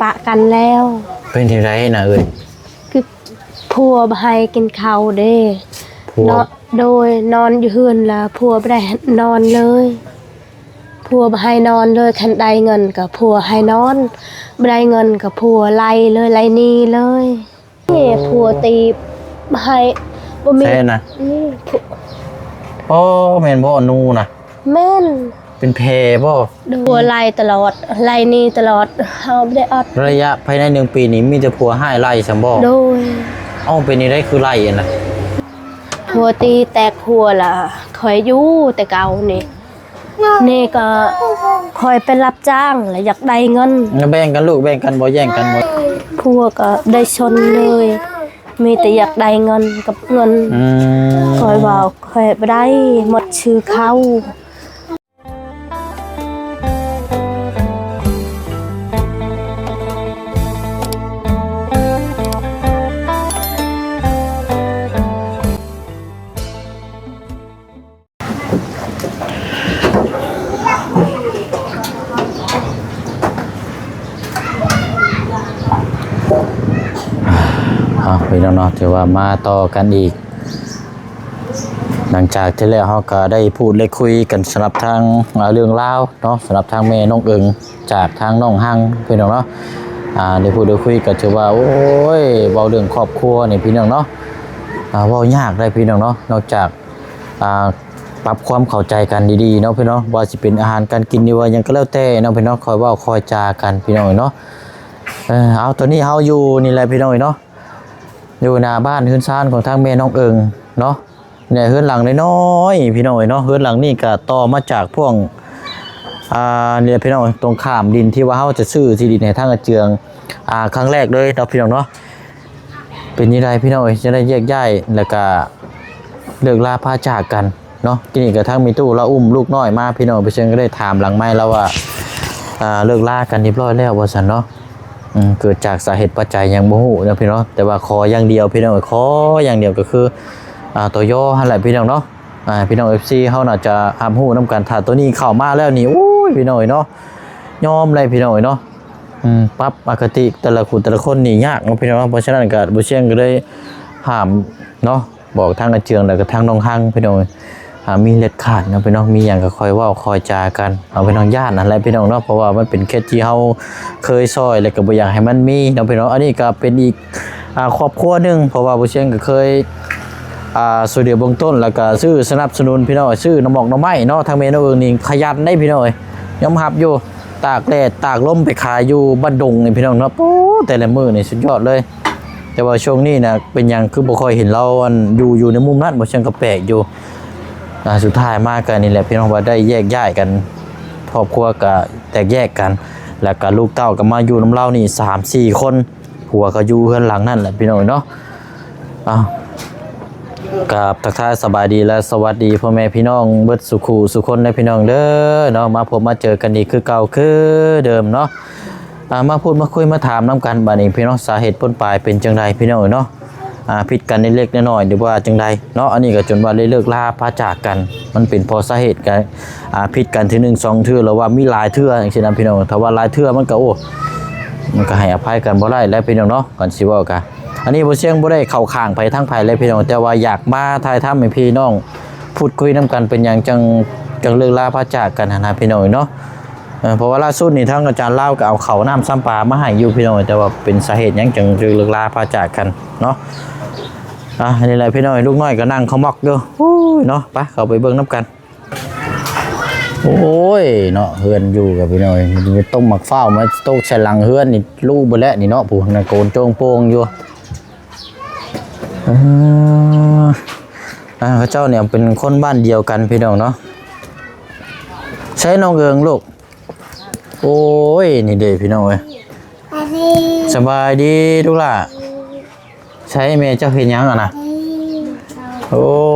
ປະກັນແລ້ວ. ເປັນຈັ່ງໃດນະເອີຍ? ຄືຜົວບໍ່ໃຫ້ກິນເຂົ້າເດ້. ຜົວ? ເນາະ ໂດຍ ນອນຢູ່ເຮືອນລະຜົວບໍ່ໄດ້ນອນເລີຍ. ຜົວບໍ່ໃຫ້ນອນເລີຍ, ຄັນໄດ້ເງິນກໍຜົວໃຫ້ນອນ, ບໍ່ໄດ້ເງິນກໍຜົວໄລ່ເລີຍ, ໄລ່ໜີເລີຍ. ນີ້ຜົວຕີໃຫ້ບໍ່ມີ. ໃຊ່ນະ? ນີ້ຜົວ. ອໍ ແມ່ນບໍ່ ໜູນະ? ແມ່ນ. ເປັນແຜບໍ່? ໂດຍ ຜົວໄລ່ຕະຫຼອດ, ໄລ່ໜີຕະຫຼອດ, ເຮົາບໍ່ໄດ້ອັດ. ໄລຍະພາຍໃນໜຶ່ງປີນີ້ ມີແຕ່ຜົວຮ້າຍໄລ່ຊັ້ນບໍ່? ໂດຍ. ເອົ້າ ເປັນຈັ່ງໃດຄືໄລ່ຫັ້ນນະ? ຜົວຕີແຕກຫົວລະ ຂ້ອຍຢູ່ແຕ່ເກົ່ານີ້. ນີ້ກໍຂ້ອຍໄປຮັບຈ້າງລະຢາກໄດ້ເງິນ. ແບ່ງກັນລູກ ແບ່ງກັນບໍ່ ແຍ່ງກັນບໍ່? ຜົວກໍໄດ້ຊົນເລີຍ, ມີແຕ່ຢາກໄດ້ເງິນກັບເງິນ. ອືມ ຂ້ອຍເວົ້າ ຂ້ອຍບໍ່ໄດ້ ໝົດຊື່ເຂົ້າ. ເອົາ ພີ່ນ້ອງເນາະ ຖືວ່າມາຕໍ່ກັນອີກ ຫຼັງຈາກທີ່ແລ້ວເຮົາກໍໄດ້ພູດໄດ້ຄຸຍກັນສຳລັບທາງ ເອີ ເລື່ອງລາວເນາະ ສຳລັບທາງແມ່ນ້ອງເອີງ ຈາກທາງນ້ອງຮັງ ພີ່ນ້ອງເນາະ ອ່າ ໄດ້ພູດໄດ້ຄຸຍກໍຖືວ່າ ໂອ້ຍ ເວົ້າເລື່ອງຄອບຄົວນີ້ ພີ່ນ້ອງເນາະ ອ່າ ເວົ້າຍາກເດ້ ພີ່ນ້ອງເນາະ ນອກຈາກ ອ່າ ປັບຄວາມເຂົ້າໃຈກັນດີໆເນາະ ພີ່ນ້ອງ ວ່າຊິເປັນອາຫານການກິນ ຫຼືວ່າຫຍັງກໍແລ້ວແຕ່ເນາະ ພີ່ນ້ອງ ຄ່ອຍເວົ້າຄ່ອຍຈາກັນ ພີ່ນ້ອງເອີຍເນາະ. ເອີ ເອົາ ຕອນນີ້ເຮົາຢູ່ນີ້ແຫຼະ ພີ່ນ້ອງເອີຍເນາະ ຢູ່ໜ້າບ້ານເຮືອນຊານຂອງທາງແມ່ນ້ອງເອີງເນາະ. ນີ້ເຮືອນຫຼັງນ້ອຍໆ ພີ່ນ້ອງເອີຍເນາະ ເຮືອນຫຼັງນີ້ກໍຕໍ່ມາຈາກພວກ ອ່າ ນີ້ແຫຼະ ພີ່ນ້ອງ ຕົງຂ້າມດິນທີ່ວ່າເຮົາຈະຊື້ທີ່ດິນໃຫ້ທາງອາເຈືອງ ອ່າ ຄັ້ງແລກເລີຍເນາະ ພີ່ນ້ອງເນາະ. ເປັນຈັ່ງໃດ ພີ່ນ້ອງເອີຍ ຈະໄດ້ແຍກຍ້າຍ ແລ້ວກໍເລີກລາພາຈາກກັນເນາະ. ກີ້ນີ້ກໍທັງແມ່ຕູ້ລາວອຸ້ມລູກນ້ອຍມາ ພີ່ນ້ອງ ໄປເຊິ່ງກໍໄດ້ຖາມຫຼັງໄມລາວວ່າ ອ່າ ເລີກລາກັນຮຽບຮ້ອຍແລ້ວວ່າຊັ້ນເນາະ. ອືມ ເກີດຈາກສາເຫດປັດໄຈຫຍັງບໍ່ຮູ້ເນາະ ພີ່ນ້ອງ ແຕ່ວ່າຂໍຢ່າງດຽວ ພີ່ນ້ອງ ຂໍຢ່າງດຽວກໍຄື ອ່າ ຕໍ່ຍໍຫັ້ນແຫຼະ ພີ່ນ້ອງເນາະ. ອ່າ ພີ່ນ້ອງເອັຟຊີເຮົາໜ້າຈະຮັບຮູ້ນຳກັນ ຖ້າໂຕນີ້ເຂົ້າມາແລ້ວນີ້ ໂອ້ຍ ພີ່ນ້ອງເອີຍເນາະ ຍອມເລີຍ ພີ່ນ້ອງເອີຍເນາະ. ອືມ ປັບອະຄະຕິແຕ່ລະຜູ້ແຕ່ລະຄົນນີ້ຍາກເນາະ ພີ່ນ້ອງເນາະ. ເພາະສະນັ້ນກໍ ບໍ່ຊຽງກໍເລີຍຫ້າມເນາະ ບອກທາງອາເຈືອງ ແລ້ວກໍທາງນ້ອງຮັງ ພີ່ນ້ອງ ອ່າ ມີເດັດຂາດເນາະ ພີ່ນ້ອງ ມີຫຍັງກໍຄ່ອຍເວົ້າຄ່ອຍຈາກັນເນາະ ພີ່ນ້ອງ. ຢ້ານຫັ້ນແຫຼະ ພີ່ນ້ອງເນາະ ເພາະວ່າມັນເປັນເຂດທີ່ເຮົາເຄີຍຊ່ອຍ ແລ້ວກໍບໍ່ຢາກໃຫ້ມັນມີເນາະ ພີ່ນ້ອງ. ອັນນີ້ກໍເປັນອີກ ອ່າ ຄອບຄົວໜຶ່ງ ເພາະວ່າບໍ່ຊຽງກໍເຄີຍ ອ່າ ຊ່ວຍເຫຼືອເບື້ອງຕົ້ນ ແລ້ວກໍຊື້ສະໜັບສະໜູນ ພີ່ນ້ອງ ຊື້ໜໍ່ໝອກໜໍ່ໄມ້ເນາະ. ທາງແມ່ນ້ອງເອີງນີ້ຂະຫຍັນເດ້ ພີ່ນ້ອງເອີຍ ຍອມຮັບຢູ່ ຕາກແດດຕາກລົມໄປຂາຍຢູ່ບ້ານດົງນີ້ ພີ່ນ້ອງເນາະ. ໂອ້ ແຕ່ລະມື້ນີ້ສຸດຍອດເລີຍ. ແຕ່ວ່າຊ່ວງນີ້ນະ ເປັນຫຍັງຄືບໍ່ຄ່ອຍເຫັນລາວ ອັນ ຢູ່ ຢູ່ໃນມຸມນັ້ນ ບໍ່ຊຽງກໍແປກຢູ່. ອ່າ ສຸດທ້າຍມາກໍນີ້ແຫຼະ ພີ່ນ້ອງ ວ່າໄດ້ແຍກຍ້າຍກັນ ຄອບຄົວກໍແຕກແຍກກັນ ແລ້ວກໍລູກເຕົ້າກໍມາຢູ່ນຳລາວນີ້ສາມສີ່ຄົນ. ຜົວກໍຢູ່ເຮືອນຫຼັງນັ້ນແຫຼະ ພີ່ນ້ອງເອີຍເນາະ. ເອົາ ກາບທັກທາຍສະບາຍດີ ແລະ ສະຫວັດດີພໍ່ແມ່ພີ່ນ້ອງເບິດສູ່ຄູ່ສູ່ຄົນເດີ ພີ່ນ້ອງເດີເນາະ. ມາພົບມາເຈີກັນອີກຄືເກົ່າຄືເດີມເນາະ. ອ່າ ມາພູດມາຄຸຍມາຖາມນຳກັນບາດນີ້ ພີ່ນ້ອງ ສາເຫດຕົ້ນປາຍເປັນຈັ່ງໃດ ພີ່ນ້ອງເອີຍເນາະ. ອ່າ ຜິດກັນເລັກໆນ້ອຍໆ ຫຼືວ່າຈັ່ງໃດເນາະ. ອັນນີ້ກໍຈົນວ່າໄດ້ເລີກລາພາຈາກກັນ ມັນເປັນເພາະສາເຫດກະ ອ່າ ຜິດກັນເທື່ອໜຶ່ງສອງເທື່ອ ຫຼືວ່າມີຫຼາຍເທື່ອຈັ່ງຊີ້ນະ ພີ່ນ້ອງ. ຖ້າວ່າຫຼາຍເທື່ອມັນກໍ ໂອ້ ມັນກໍໃຫ້ອະໄພກັນບໍ່ໄດ້ແຫຼະ ພີ່ນ້ອງເນາະ. ກັນຊິເວົ້າກະ ອັນນີ້ບໍ່ຊຽງບໍ່ໄດ້ເຂົ້າຂ້າງໃຜທາງໃຜເລີຍ ພີ່ນ້ອງ ແຕ່ວ່າຢາກມາຖ່າຍທຳໃຫ້ພີ່ນ້ອງພູດຄຸຍນຳກັນ ເປັນຫຍັງຈັ່ງ ຈັ່ງເລີກລາພາຈາກກັນຫັ້ນນະ ພີ່ນ້ອງເນາະ. ເອີ ເພາະວ່າລ່າສຸດນີ້ທາງອາຈານລາວກໍເອົາເຂົ້ານ້ຳຊຳປາມາໃຫ້ຢູ່ ພີ່ນ້ອງ ແຕ່ວ່າເປັນສາເຫດຫຍັງຈັ່ງເລີກລາພາຈາກກັນເນາະ. ອ່າ ນີ້ແຫຼະ ພີ່ນ້ອງ ລູກນ້ອຍກໍນັ່ງຂະໝອກຢູ່. ໂອ້ຍເນາະ ໄປ ເຂົ້າໄປເບິ່ງນຳກັນ. ໂອ້ຍເນາະ ເຮືອນຢູ່ກັບ ພີ່ນ້ອງເອີຍ ມີຕົ້ນໝາກພ້າວມາຕົກໃສ່ຫຼັງເຮືອນນີ້ ລຸເບິດແລ້ວນີ້ເນາະ. ຜູ້ນັ້ນໂກນໂຈງໂປ່ງຢູ່. ເອີ ອ່າ ເຂົາເຈົ້ານີ້ເປັນຄົນບ້ານດຽວກັນ ພີ່ນ້ອງເນາະ. ໃສນ້ອງເອີງລູກ? ໂອ້ຍ ນີ້ເດ້ ພີ່ນ້ອງເອີຍ. ສະບາຍດີລູກຫຼ້າ. ໃສແມ່ເຈົ້າເຮັດຫຍັງຫັ້ນນະ? ໂອ້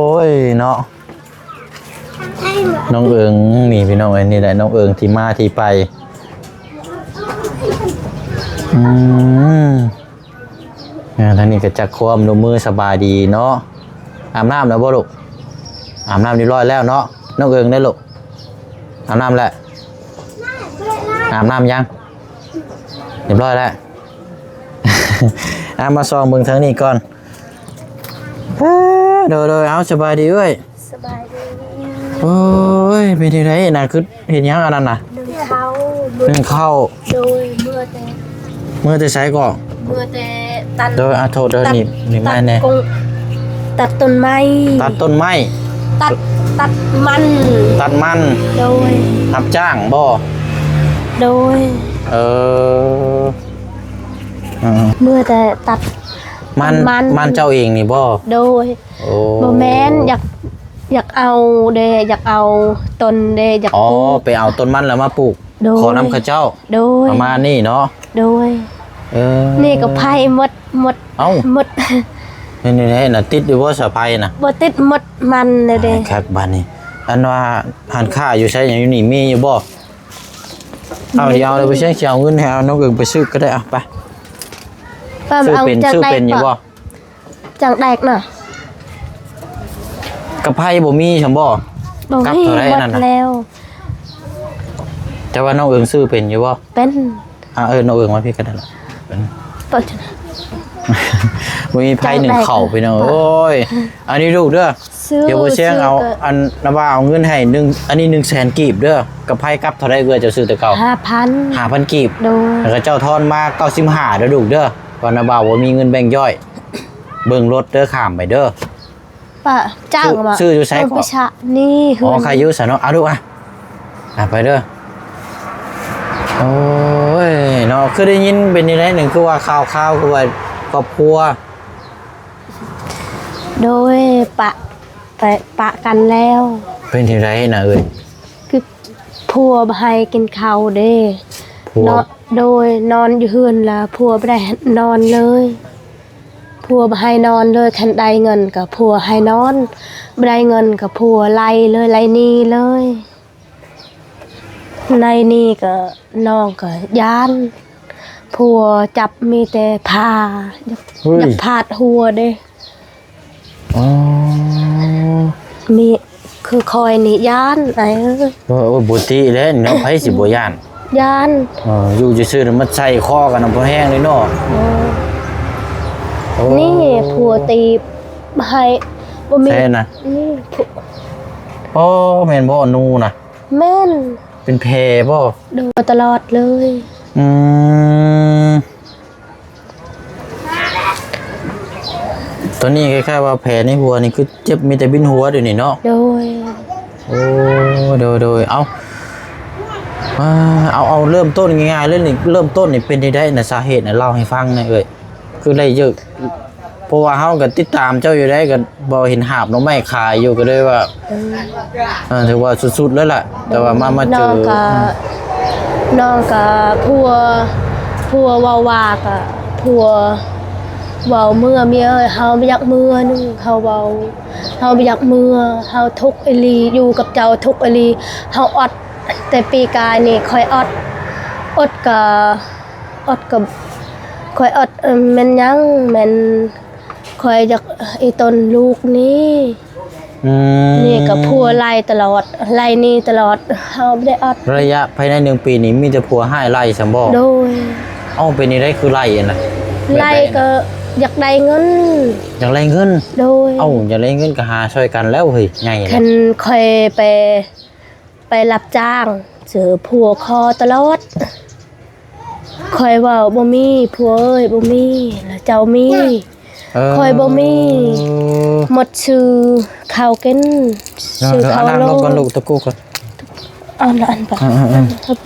ຍເນາະ ນ້ອງເອີງນີ້ ພີ່ນ້ອງເອີຍ ນີ້ແຫຼະນ້ອງເອີງທີ່ມາທີ່ໄປ. ອືມ ອ່າ ທາງນີ້ກໍຈັກຄວາມລົງມືສະບາຍດີເນາະ. ອາບນ້ຳແລ້ວບໍ່ລູກ? ອາບນ້ຳຮຽບຮ້ອຍແລ້ວເນາະ. ນ້ອງເອີງເດ້ລູກ? ອາບນ້ຳແລ້ວ. ອາບນ້ຳຍັງ? ຮຽບຮ້ອຍແລ້ວ ອ່ະ ມາສ່ອງເບິ່ງທາງນີ້ກ່ອນ. ເອີ ໂດຍໆ ເອົາ ສະບາຍດີເອື້ອຍ. ສະບາຍດີ. ໂອ້ຍ ເປັນຈັ່ງໃດນະ ຄືເຮັດຫຍັງອັນນັ້ນນະ? ໜຶ້ງເຂົ້າ. ໜຶ້ງເຂົ້າ. ໂດຍ ເມື່ອແຕ່ ເມື່ອແຕ່ໃສເກາະ? ເມື່ອແຕ່ຕັດ. ໂດຍ ອາ ໂທດເດີ ໜີບ ໜີບໄມ້ແດ່. ຕັດກົງ ຕັດຕົ້ນໄມ້. ຕັດຕົ້ນໄມ້. ຕັດ ຕັດມັນ. ຕັດມັນ. ໂດຍ. ຮັບຈ້າງບໍ່? ໂດຍ. ເອີ ເອີ ເມື່ອແຕ່ຕັດມັນ. ມັນ ມັນເຈົ້າເອງນີ້ບໍ່? ໂດຍ. ໂອ້ ບໍ່ແມ່ນ ຢາກ ຢາກເອົາເດ້ ຢາກເອົາຕົ້ນເດ້ ຢາກ ອໍ ປູກ ໄປເອົາຕົ້ນມັນແລ້ວມາປູກ. ໂດຍ. ຂໍນຳເຂົາເຈົ້າ. ໂດຍ. ປະມານນີ້ເນາະ. ໂດຍ. ເອີ ນີ້ກໍໄຜ່ໝົດ ໝົດ. ເອົ້າ ໝົດ. ເປັນຈັ່ງໃດນະ ຕິດຢູ່ບໍ່ສາໄຟນະ? ບໍ່ຕິດ ໝົດມັນແລ້ວເດ້. ຄັກບາດນີ້ ອັນວ່າຮ້ານຄ້າຢູ່ໃສ ຫຍັງຢູ່ນີ້ມີຢູ່ບໍ່? ເອົາ ດຽວເອົາເລີຍ ບໍ່ໃຊ້ ຊິເອົາເງິນໃຫ້ ເອົານ້ອງເອິງໄປຊື້ກໍໄດ້. ເອົາ ໄປ. ຊື້ເປັນ ຊື້ເປັນຢູ່ບໍ່? ຈັ່ງແດກນະ ກັບໄຜ່ບໍ່ມີຊັ້ນບໍ່? ບໍ່ມີ. ກັບເທົ່າໃດນັ້ນນະ? ໝົດແລ້ວ. ແຕ່ວ່ານ້ອງເອິງຊື້ເປັນຢູ່ບໍ່? ເປັນ. ອ່າ ເອີ້ນນ້ອງເອິງມາພີ້ກໍໄດ້ລະ. ເປັນ. ບໍ່ມີໄຜ່ໜຶ້ງເຂົ້າ ພີ່ນ້ອງ. ໂອ້ຍ ອັນນີ້ລູກເດີ ດຽວບໍ່ແຊງເອົາ ອັນນະວ່າເອົາເງິນໃຫ້ໜຶ່ງ ອັນນີ້ໜຶ່ງແສນກີບເດີ. ກັບໄຜ່ກັບເທົ່າໃດເອື້ອຍ ເຈົ້າຊື້ແຕ່ເກົ່າ? ຫ້າພັນ. ຫ້າພັນກີບ. ໂດຍ. ແລ້ວກໍເຈົ້າທອນມາເກົ້າສິບຫ້າເດີລູກເດີ. ວ່ານະບ່າວບໍ່ມີເງິນແບ່ງຍ່ອຍ ເບິ່ງລົດເດີ ຂ້າມໄປເດີ. ປະຈ້າງ ຊື້ຢູ່ໃສເກາະ? ນີ້. ອໍ ຂາຍຢູ່ຊັ້ນເນາະ. ເອົາລູກ ອ່ະ ອ່ະ ໄປເດີ. ໂອ້ຍເນາະ ຄືໄດ້ຍິນເປັນຈັ່ງໃດໜຶ່ງ ຄືວ່າຂ່າວໆ ຄືວ່າຄອບຄົວ. ໂດຍ ປະ ປະ ປະກັນແລ້ວ. ເປັນຈັ່ງໃດນະເອີຍ? ຄືຜົວບໍ່ໃຫ້ກິນເຂົ້າເດ້. ຜົວ ເນາະ. ໂດຍ ນອນຢູ່ເຮືອນລະຜົວບໍ່ໄດ້ນອນເລີຍ. ຜົວບໍ່ໃຫ້ນອນເລີຍ. ຄັນໄດ້ເງິນກໍຜົວໃຫ້ນອນ ບໍ່ໄດ້ເງິນກໍຜົວໄລ່ເລີຍ ໄລ່ໜີເລີຍ. ໃນນີ້ກໍນ້ອງກໍຢ້ານ ຜົວຈັບມີແຕ່ຜ່າ ຢາກ ເຮີ້ຍ ຢາກຜາດຫົວເດ້. ອໍ ມີ ຄືຂ້ອຍນີ້ຢ້ານອ້າຍເອີຍ. ໂອ້ຍ ບໍ່ຕິແລ້ວເນາະ ໃຜຊິບໍ່ຢ້ານ? ຢ້ານ. ເອີ ຢູ່ຊື່ໆ ມັນໃສ່ຄໍກັນນຳພໍແຮງເລີຍເນາະ. ເອີ ໂອ້ ນີ້ຜົວຕີໃຫ້ ບໍ່ມີ ໃສ່ນະ ນີ້ ໂອ້ ແມ່ນບໍ່ໜູນະ? ແມ່ນ. ເປັນແຜບໍ່? ໂດຍ ຕະຫຼອດເລີຍ. ອືມ ຕອນນີ້ຄ້າຍໆວ່າແຜໃນຫົວນີ້ຄືເຈັບ ມີແຕ່ວິນຫົວດຽວນີ້ເນາະ? ໂດຍ. ໂອ້ ໂດຍໆ ເອົາ ເອົາ ເອົາເລີ່ມຕົ້ນງ່າຍໆເລີຍນີ້ ເລີ່ມຕົ້ນນີ້ເປັນຈັ່ງໃດນະ? ສາເຫດນະ ເລົ່າໃຫ້ຟັງແດ່ເອີຍ ຄືໄດ້ເຢີກ ເພາະວ່າເຮົາກໍຕິດຕາມເຈົ້າຢູ່ໃດ໋ ກໍບໍ່ເຫັນຫາບໜໍ່ໄມ້ຂາຍຢູ່ ກໍເລີຍວ່າ ເອີ ເອີ ຖືວ່າສຸດໆ ແລ້ວລະ ແຕ່ວ່າມາ ມາເຈີ ນ້ອງກໍ ອືມ ນ້ອງກໍຜົວ ຜົວເວົ້າວ່າ ກໍຜົວເວົ້າເມືອ ເມຍເອີຍ ເຮົາບໍ່ຢາກເມືອ ໜຶ່ງ ເຮົາເວົ້າ ເຮົາບໍ່ຢາກເມືອ ເຮົາທຸກອີ່ຫຼີ ຢູ່ກັບເຈົ້າທຸກອີ່ຫຼີ ເຮົາອອດ ແຕ່ປີກາຍນີ້ຂ້ອຍອອດ ອອດກໍ ອອດກໍ ຂ້ອຍອອດ ເອີ ແມ່ນຫຍັງ ແມ່ນຂ້ອຍຢາກອີ່ຕົນລູກນີ້. ອືມ ນີ້ກໍຜົວໄລ່ຕະຫຼອດ ໄລ່ໜີຕະຫຼອດ ເຮົາບໍ່ໄດ້ອອດ. ໄລຍະພາຍໃນໜຶ່ງປີນີ້ມີແຕ່ຜົວຮ້າຍໄລ່ຊັ້ນບໍ່? ໂດຍ. ເອົ້າ ເປັນຈັ່ງໃດຄືໄລ່ຫັ້ນນະ? ໄລ່ກໍຢາກໄດ້ເງິນ. ຢາກໄດ້ເງິນ? ໂດຍ. ເອົ້າ ຢາກໄດ້ເງິນກໍຫາຊ່ອຍກັນແລ້ວເຮີ້ຍ ໃຫຍ່ແລ້ວ. ຄັນຂ້ອຍໄປ ໄປຮັບຈ້າງ ເຈີຜົວຂໍຕະຫຼອດ ຂ້ອຍເວົ້າບໍ່ມີ ຜົວເອີຍ ບໍ່ມີ ແລ້ວເຈົ້າມີ. ເອີ ຂ້ອຍບໍ່ມີ ໝົດຊື້ເຂົ້າກິນ ຊື້ເຂົ້າ ເອີ ເອີ ນັ່ງລົງກ່ອນລູກ ຕະກຸກ່ອນ ອັນ ອັນ ເອີ ເອີ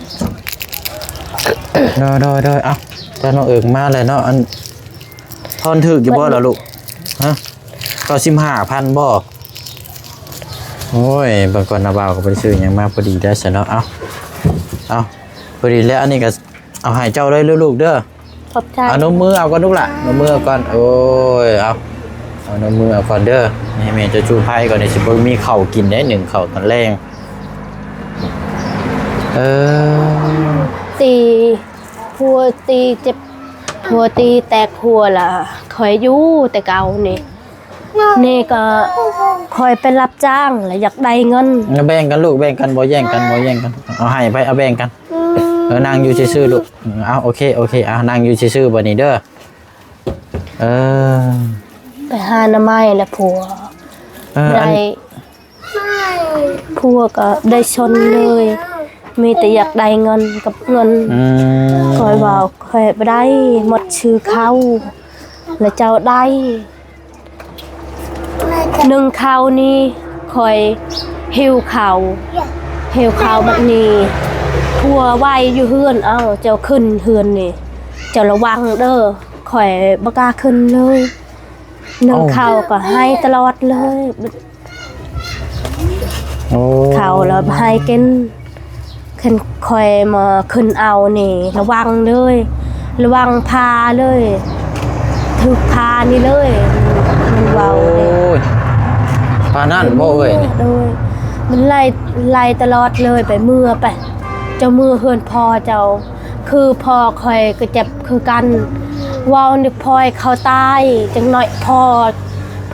ເອີ ໂດຍ ໂດຍ ໂດຍ ເອົ້າ ຕານ້ອງເອິງມາແລ້ວເນາະ ອັນ ທອນຖືກຢູ່ບໍ່ລະລູກ? ຮະ? ເກົ້າສິບຫ້າພັນບໍ່? ໂອ້ຍ ເບິ່ງກ່ອນ ນ້າບ່າວກໍບໍ່ໄດ້ຊື້ຫຍັງມາ ພໍດີໄດ້ຊັ້ນເນາະ. ເອົາ ເອົາ ພໍດີແລ້ວ ອັນນີ້ກໍເອົາໃຫ້ເຈົ້າເລີຍເດີລູກເດີ. ຂອບໃຈ. ເອົານົມມືເອົາກ່ອນລູກຫຼ້າ ນົມມືເອົາກ່ອນ. ໂອ້ຍ ເອົາ ເອົານົມມືເອົາກ່ອນເດີ. ໃຫ້ແມ່ເຈົ້າຈູດໄຟກ່ອນ ຊິບໍ່ມີເຂົ້າກິນເດ້ ໜຶ້ງເຂົ້າຕອນແລງ. ເອີ ຕີ ຜົວຕີເຈັບ ຜົວຕີແຕກຫົວລະ ຂ້ອຍຢູ່ແຕ່ເກົ່ານີ້. ນີ້ກໍຂ້ອຍໄປຮັບຈ້າງລະຢາກໄດ້ເງິນ. ແບ່ງກັນລູກ ແບ່ງກັນ ບໍ່ແຍ່ງກັນ ບໍ່ແຍ່ງກັນ. ເອົາໃຫ້ໄປ ເອົາແບ່ງກັນ. ເອີ ນັ່ງຢູ່ຊື່ໆລູກ. ເອົາ ໂອເຄ ໂອເຄ ເອົາ ນັ່ງຢູ່ຊື່ໆບັດນີ້ເດີ. ເອີ ໄປຫາໜໍ່ໄມ້ແລ້ວຜົວ ເອີ ອັນ ໄດ້ ຜົວກໍໄດ້ຊົນເລີຍ ມີແຕ່ຢາກໄດ້ເງິນກັບເງິນ. ອືມ ຂ້ອຍວ່າຂ້ອຍບໍ່ໄດ້ ໝົດຊື່ເຂົ້າ ແລ້ວເຈົ້າໄດ້ ໜຶ່ງເຂົ້ານີ້ ຂ້ອຍຫິວເຂົ້າ ຫິວເຂົ້າບັດນີ້ ຜົວໄວ້ຢູ່ເຮືອນ. ເອົ້າ ເຈົ້າຂຶ້ນເຮືອນນີ້ ເຈົ້າລະວັງເດີ ຂ້ອຍບໍ່ກ້າຂຶ້ນເລີຍ. ໜຶ່ງເຂົ້າກໍໄຫ້ຕະຫຼອດເລີຍ. ໂອ້ ເຂົ້າແລ້ວໃຫ້ກິນ ຄັນຂ້ອຍມາຂຶ້ນເອົານີ້ ລະວັງເລີຍ ລະວັງຜ່າເລີຍ ຖືກຜ່ານີ້ເລີຍ ມັນເວົ້າເດ້. ໂອ້ຍ ປານນັ້ນບໍ່ເອີຍ? ໂດຍ ມັນໄລ່ ໄລ່ຕະຫຼອດເລີຍ ໄປເມືອໄປ ເຈົ້າເມືອເຮືອນພໍ່ເຈົ້າ ຄືພໍ່ຂ້ອຍກໍເຈັບຄືກັນ ເວົ້ານີ້ພໍ່ເຂົາຕາຍ ຈັກໜ້ອຍພໍ່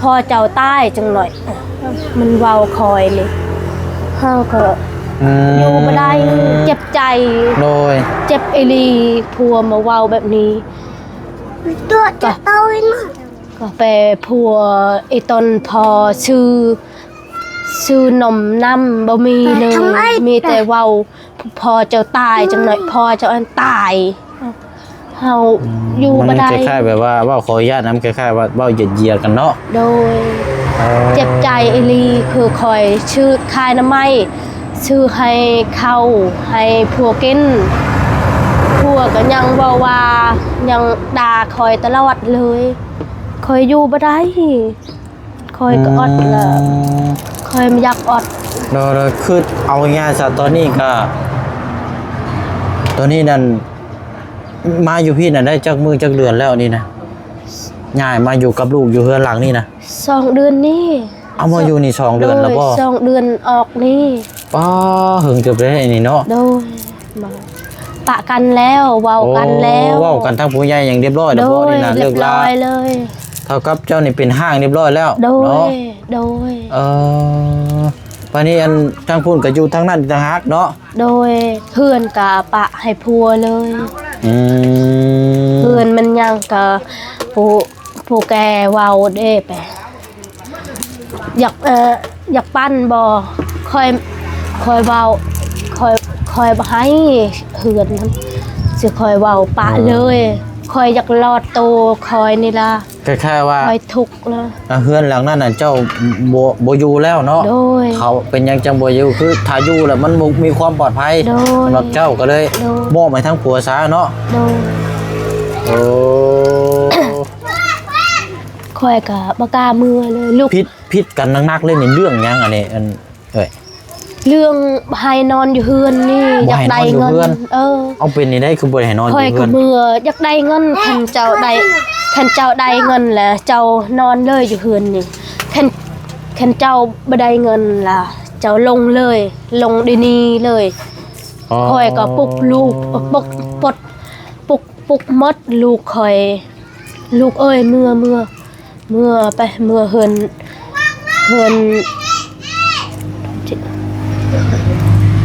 ພໍ່ເຈົ້າຕາຍ ຈັກໜ້ອຍ ມັນເວົ້າຂ້ອຍນີ້ ເຮົາກໍ ອືມ ຢູ່ບໍ່ໄດ້ ເຈັບໃຈ. ໂດຍ ເຈັບອີ່ຫຼີ ຜົວມາເວົ້າແບບນີ້ ຕົວຈະໂຕນະ ກໍໄປຜົວອີ່ຕົນພໍ່ ຊື້ ຊື້ນົມນ້ຳບໍ່ມີເລີຍ ມີແຕ່ເວົ້າ ພໍ່ເຈົ້າຕາຍ ຈັກໜ້ອຍພໍ່ເຈົ້າອັນຕາຍ ເຮົາ ອືມ ຢູ່ບໍ່ໄດ້ ມັນຄ້າຍໆແບບວ່າເວົ້າຂໍອະນຸຍາດນຳ ຄ້າຍໆວ່າເວົ້າຢຽດໆກັນເນາະ. ໂດຍ ເອີ ເຈັບໃຈອີ່ຫຼີ ຄືຂ້ອຍຊື້ຂາຍໜໍ່ໄມ້ ຊື້ໃຫ້ເຂົ້າໃຫ້ຜົວກິນ ຜົວກໍຍັງເວົ້າວ່າ ຍັງດ່າຂ້ອຍຕະຫຼອດເລີຍ ຂ້ອຍຢູ່ບໍ່ໄດ້. ຂ້ອຍກໍອອດລະ ອືມ ຂ້ອຍບໍ່ຢາກອອດ. ໂດຍ ໂດຍ ຄືເອົາງ່າຍໆຊະ ຕອນນີ້ກໍ ຕອນນີ້ນັ້ນ ມາຢູ່ພີ້ນັ້ນໄດ້ຈັກມື້ຈັກເດືອນແລ້ວນີ້ນະ? ຍ້າຍມາຢູ່ກັບລູກຢູ່ເຮືອນຫຼັງນີ້ນະ? ສອງເດືອນນີ້. ເອົາ ມາຢູ່ນີ້ສອງເດືອນແລ້ວບໍ່? ໂດຍ ສອງເດືອນອອກນີ້. ປ້າ ເຫິງເຕີບເດ້ນີ້ເນາະ. ໂດຍ ມາປະກັນແລ້ວ ເວົ້າກັນແລ້ວ. ໂອ້ ເວົ້າກັນທາງຜູ້ໃຫຍ່ຫຍັງຮຽບຮ້ອຍແລ້ວບໍ່ນີ້ນະ? ໂດຍ ເລີກລາ ຮຽບຮ້ອຍເລີຍ. ເທົ່າກັບເຈົ້ານີ້ເປັນຮ້າງຮຽບຮ້ອຍແລ້ວເນາະ? ໂດຍ ໂດຍ. ເອີ ບາດນີ້ອັນທາງພຸ້ນກໍຢູ່ທາງນັ້ນຕ່າງຫາກເນາະ? ໂດຍ ເຮືອນກໍປະໃຫ້ຜົວເລີຍ. ອືມ ເຮືອນມັນຍັງກໍຜູ້ ຜູ້ແກ່ເວົ້າເດ້ ໄປ ຢາກ ເອີ ຢາກປັ້ນບໍ່? ຂ້ອຍ ຂ້ອຍເວົ້າ ຂ້ອຍ ຂ້ອຍບໍ່ໃຫ້ເຮືອນນັ້ນ ຊິຂ້ອຍເວົ້າປະເລີຍ. ຂ້ອຍຢາກລອດໂຕຂ້ອຍນີ້ລະ ຄ້າຍໆວ່າ ຂ້ອຍທຸກລະ. ອາ ເຮືອນຫຼັງນັ້ນນະ ເຈົ້າບໍ່ ບໍ່ຢູ່ແລ້ວເນາະ? ໂດຍ. ເຂົາເປັນຫຍັງຈັ່ງບໍ່ຢູ່? ຄືຖ້າຢູ່ແລ້ວມັນບໍ່ມີຄວາມປອດໄພ ໂດຍ ສຳລັບເຈົ້າ ກໍເລີຍ ໂດຍ ມອບໃຫ້ທາງຜົວຊະເນາະ? ໂດຍ. ໂອ້ ຂ້ອຍກໍບໍ່ກ້າເມືອເລີຍ ລູກ ຜິດ ຜິດກັນໜັກໆເລີຍນີ້ ເລື່ອງຫຍັງອັນນີ້ ອັນ ເອີຍ? ເລື່ອງບໍ່ໃຫ້ນອນຢູ່ເຮືອນນີ້ ຢາກໄດ້ເງິນ. ເອີ ເອົາ ເປັນນີ້ໄດ້ ຄືບໍ່ໃຫ້ນອນຢູ່ເຮືອນ? ຂ້ອຍກໍເມືອ ຢາກໄດ້ເງິນ ຄັນເຈົ້າໄດ້ ຄັນເຈົ້າໄດ້ເງິນແລ້ວ ເຈົ້ານອນເລີຍຢູ່ເຮືອນນີ້. ຄັນ ຄັນເຈົ້າບໍ່ໄດ້ເງິນລະ ເຈົ້າລົງເລີຍ ລົງດຽວນີ້ເລີຍ. ອໍ ຂ້ອຍກໍປຸກລູກ ປຸກ ປຸກ ປຸກໝົດລູກຂ້ອຍ ລູກເອີຍ ເມືອ ເມືອ ເມືອໄປ ເມືອເຮືອນ ເຮືອນ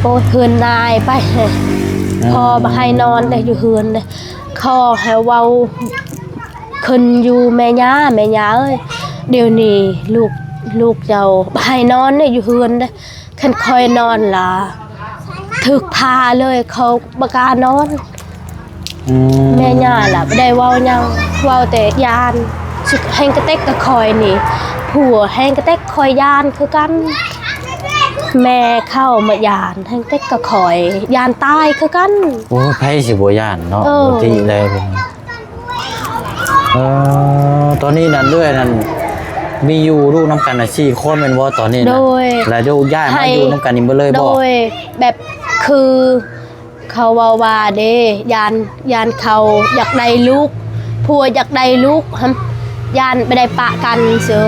ໂອ້ຍ ເຮືອນນາຍໄປ. ອືມ ພໍ່ບໍ່ໃຫ້ນອນເດ້ ຢູ່ເຮືອນເດ້ ຂໍໃຫ້ເວົ້າຂຶ້ນຢູ່ແມ່ຍ່າ ແມ່ຍ່າເອີຍ ດຽວນີ້ລູກ ລູກເຈົ້າບໍ່ໃຫ້ນອນເດ້ ຢູ່ເຮືອນເດ້. ຄັນຂ້ອຍນອນລະ ຖືກພາເລີຍ ເຂົາບໍ່ກ້ານອນ. ອືມ ແມ່ຍ່າລະບໍ່ໄດ້ເວົ້າຫຍັງ ເວົ້າແຕ່ຢ້ານ. ສຸດແຮງກະເຕັກກັບຂ້ອຍນີ້ ຜົວແຮງກະເຕັກ ຂ້ອຍຢ້ານຄືກັນ. ແມ່ເຂົາມາຢ້ານແຮງກະເຕັກກັບຂ້ອຍ ຢ້ານຕາຍຄືກັນ. ໂອ້ ໃຜຊິບໍ່ຢ້ານເນາະ? ເອີ ປົກກະຕິແລ້ວ. ເອີ ຕອນນີ້ນັ້ນເອື້ອຍນັ້ນ ມີຢູ່ລູກນຳກັນນະສີ່ຄົນແມ່ນບໍ່ຕອນນີ້ນະ? ໂດຍ. ແລ້ວໂດຍຍ້າຍມາຢູ່ນຳກັນນີ້ເບິດເລີຍບໍ່? ໂດຍ ແບບຄືເຂົາເວົ້າວ່າເດ້ ຢ້ານ ຢ້ານເຂົາຢາກໄດ້ລູກ ຜົວຢາກໄດ້ລູກຫັ້ນ ຢ້ານບໍ່ໄດ້ປະກັນເຊີ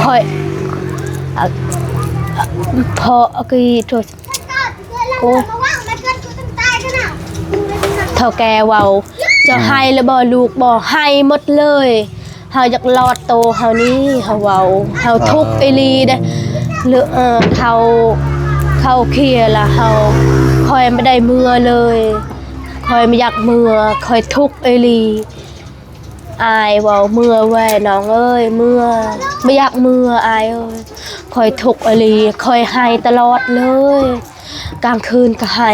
ຂ້ອຍ ເພາະ ໂອ້ຍ ເຖົ້າແກ່ເວົ້າ ເຈົ້າ ອືມ ໃຫ້ແລ້ວບໍ່ ລູກບໍ່? ໃຫ້ໝົດເລີຍ ເຮົາຢາກລອດໂຕເຮົານີ້ ເຮົາເວົ້າ ເຮົາທຸກອີ່ຫຼີເດ້ ເອີ ເຂົາ ເຂົາເຄຍລະ ເຮົາ ຂ້ອຍບໍ່ໄດ້ເມືອເລີຍ ຂ້ອຍບໍ່ຢາກເມືອ ຂ້ອຍທຸກອີ່ຫຼີ. ອ້າຍເວົ້າ ເມືອແວ່ນ້ອງເອີຍ ເມືອ ບໍ່ຢາກເມືອອ້າຍເອີຍ. ຂ້ອຍທຸກອີ່ຫຼີ ຂ້ອຍໄຫ້ຕະຫຼອດເລີຍ. ກາງຄືນກໍໄຫ້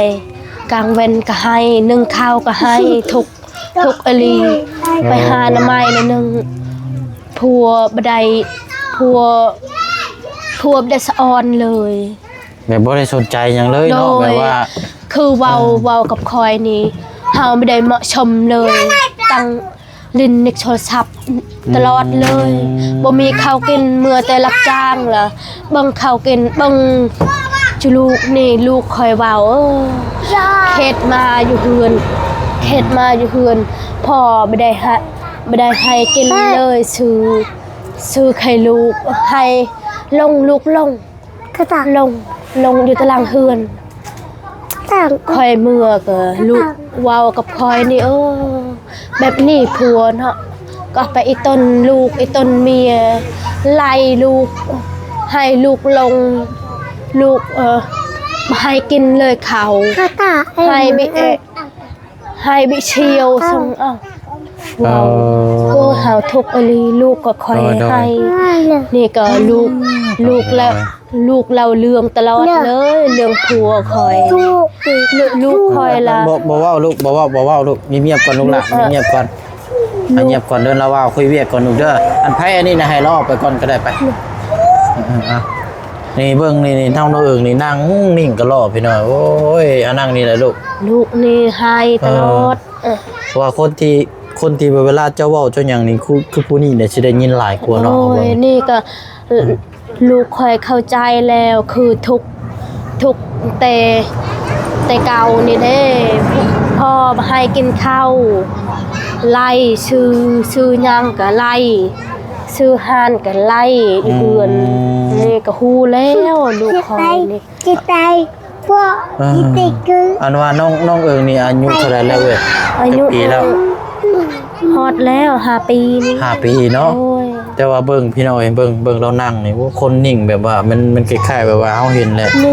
ກາງເວັນກໍໄຫ້ ໜຶ້ງເຂົ້າກໍໄຫ້ ທຸກ ທຸກອີ່ຫຼີ. ໄປຫາໜໍ່ໄມ້ໜ້ອຍໜຶ່ງ ຜົວບໍ່ໄດ້ ຜົວ ຜົວບໍ່ໄດ້ສະອອນເລີຍ. ແບບບໍ່ໄດ້ສົນໃຈຫຍັງເລີຍເນາະ ໂດຍ ແບບວ່າ ຄືເວົ້າ ເອີ ເວົ້າກັບຂ້ອຍນີ້ ເຮົາບໍ່ໄດ້ເໝາະສົມເລີຍ ຕັ້ງຫຼິ້ນນິກໂທລະສັບຕະຫຼອດເລີຍ ອືມ ບໍ່ມີເຂົ້າກິນ ເມືອແຕ່ຮັບຈ້າງລະ ເບິ່ງເຂົ້າກິນ ເບິ່ງຈຸລູກນີ້ ລູກຂ້ອຍເວົ້າ ເອີ ເຮັດມາຢູ່ເຮືອນ ເຮັດມາຢູ່ເຮືອນ ພໍ່ບໍ່ໄດ້ໃຫ້ ບໍ່ໄດ້ໃຫ້ກິນເລີຍ ຊື້ ຊື້ໄຂ່ລູກ ໃຫ້ລົງ ລູກລົງ ກະຕາ ລົງ ລົງຢູ່ຕາລາງເຮືອນ ຕາງ ຂ້ອຍເມືອກໍລູກເວົ້າກັບຂ້ອຍນີ້ ເອີ ແບບນີ້ຜົວເນາະ ກໍໄປອີ່ຕົນລູກ ອີ່ຕົນເມຍ ໄລ່ລູກ ໃຫ້ລູກລົງ ລູກ ເອີ ບໍ່ໃຫ້ກິນເລີຍເຂົ້າ ກະຕາ ໃຫ້ບິ ເອີ ໃຫ້ບິຊຽວ ເອີ ສົ່ງ ເອົ້າ ເອີ ເວົ້າ ໂອ້ ເຮົາທຸກອີ່ຫຼີ ລູກກໍຂ້ອຍ ໂດຍ ໂດຍ ໃຫ້ ນີ້ກໍລູກ ອືມ ລູກລະ ໂດຍ ລູກເລົ່າເລື່ອງຕະຫຼອດເລີຍ ເລື່ອງຜົວຂ້ອຍ ລູກ ລູກຂ້ອຍລະ ບໍ່ ບໍ່ເວົ້າລູກ ບໍ່ເວົ້າ ບໍ່ເວົ້າລູກ ງຽບໆກ່ອນລູກຫຼານ ເອີ ງຽບໆກ່ອນ ອາ ງຽບກ່ອນເດີ ລາວເວົ້າຄຸຍວຽກກ່ອນລູກເດີ ອັນໃຜອັນນີ້ນະ ໃຫ້ລາວອອກໄປກ່ອນກໍໄດ້ໄປ ເອີ ເອີ ເອີ ນີ້ເບິ່ງນີ້ ນີ້ ເຮົານ້ອງເອິງນີ້ນັ່ງນິ່ງໆກໍລໍພີ່ນ້ອງ ໂອ້ຍ ອາ ນັ່ງນີ້ແຫຼະລູກ ລູກນີ້ໄຫ້ຕະຫຼອດ ເອີ ເອີ ເພາະວ່າຄົນທີ່ ຄົນທີ່ເວລາເຈົ້າເວົ້າເຈົ້າຫຍັງນີ້ ຄື ຄືຜູ້ນີ້ແຫຼະຊິໄດ້ຍິນຫຼາຍກວ່າເນາະ ໂອ້ຍ ເຮົາເບິ່ງ ນີ້ກໍ ອືມ ລູກຂ້ອຍເຂົ້າໃຈແລ້ວ ຄືທຸກ ທຸກແຕ່ ແຕ່ເກົ່ານີ້ເດ້ ພໍ່ບໍ່ໃຫ້ກິນເຂົ້າ ໄລ່ ຊື້ ຊື້ຫຍັງກໍໄລ່ ຊື້ຮ້ານກໍໄລ່ ອືມ ເຮືອນ ນີ້ກໍຮູ້ແລ້ວ ລູກຂ້ອຍນີ້ ຈິດໃຈ ເອີ ອັນວ່ານ້ອງ ນ້ອງເອິງນີ້ອາຍຸເທົ່າໃດແລ້ວເອີຍ? ອາຍຸ ຈັກປີແລ້ວ? ຮອດແລ້ວ ຫ້າປີນີ້ ຫ້າປີເນາະ ໂອ້ຍ ແຕ່ວ່າເບິ່ງພີ່ນ້ອງເອີຍ ເບິ່ງ ເບິ່ງລາວນັ່ງນີ້ ໂອ້ ຄົນນິ່ງແບບວ່າ ມັນ ມັນຄ້າຍໆແບບວ່າເຮົາເຫັນແຫຼະ ນີ້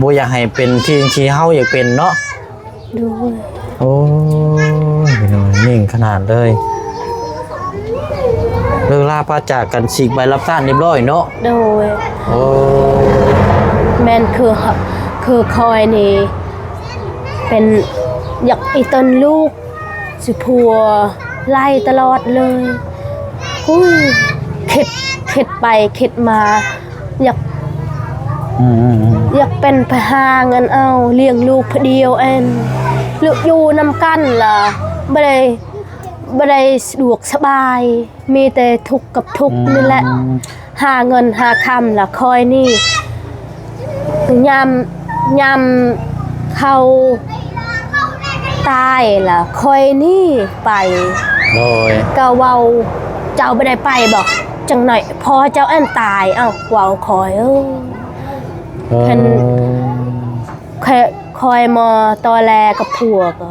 ບໍ່ຢາກໃຫ້ເປັນທີ່ ທີ່ເຮົາຢາກເປັນເນາະ ໂດຍ ໂອ້ຍ ພີ່ນ້ອງ ນິ່ງຂະໜາດເລີຍ. ເລີກລາປະຈາກກັນ ສີກໃບລາພານຮຽບຮ້ອຍເນາະ ໂດຍ ໂອ້ ແມ່ນ ຄື ຄືຂ້ອຍນີ້ ເປັນ ຢາກອີ່ຕົນລູກ ຊິຜົວໄລ່ຕະຫຼອດເລີຍ ໂອ້ຍ ຄິດ ຄິດໄປຄິດມາ ຢາກ ອືມໆໆ ຢາກເປັນພາຫາເງິນເອົາ ລ້ຽງລູກຜູ້ດຽວແອນ ລູກຢູ່ນຳກັນລະ ບໍ່ໄດ້ ບໍ່ໄດ້ສະດວກສະບາຍ ມີແຕ່ທຸກກັບທຸກ ອືມ ນີ້ແຫຼະ ຫາເງິນຫາຄຳລະ ຂ້ອຍນີ້ ຍາມ ຍາມເຂົາຕາຍລະ ຂ້ອຍນີ້ໄປ ໂດຍ ກໍເວົ້າ ເຈົ້າບໍ່ໄດ້ໄປບໍ? ຈັ່ງໜ້ອຍພໍ່ເຈົ້າອັນຕາຍ ເອົ້າ ເວົ້າຂ້ອຍ ເອີ ເອີ ຄັນ ຂ້ອຍ ຂ້ອຍມາຕໍແລກັບຜົວກໍ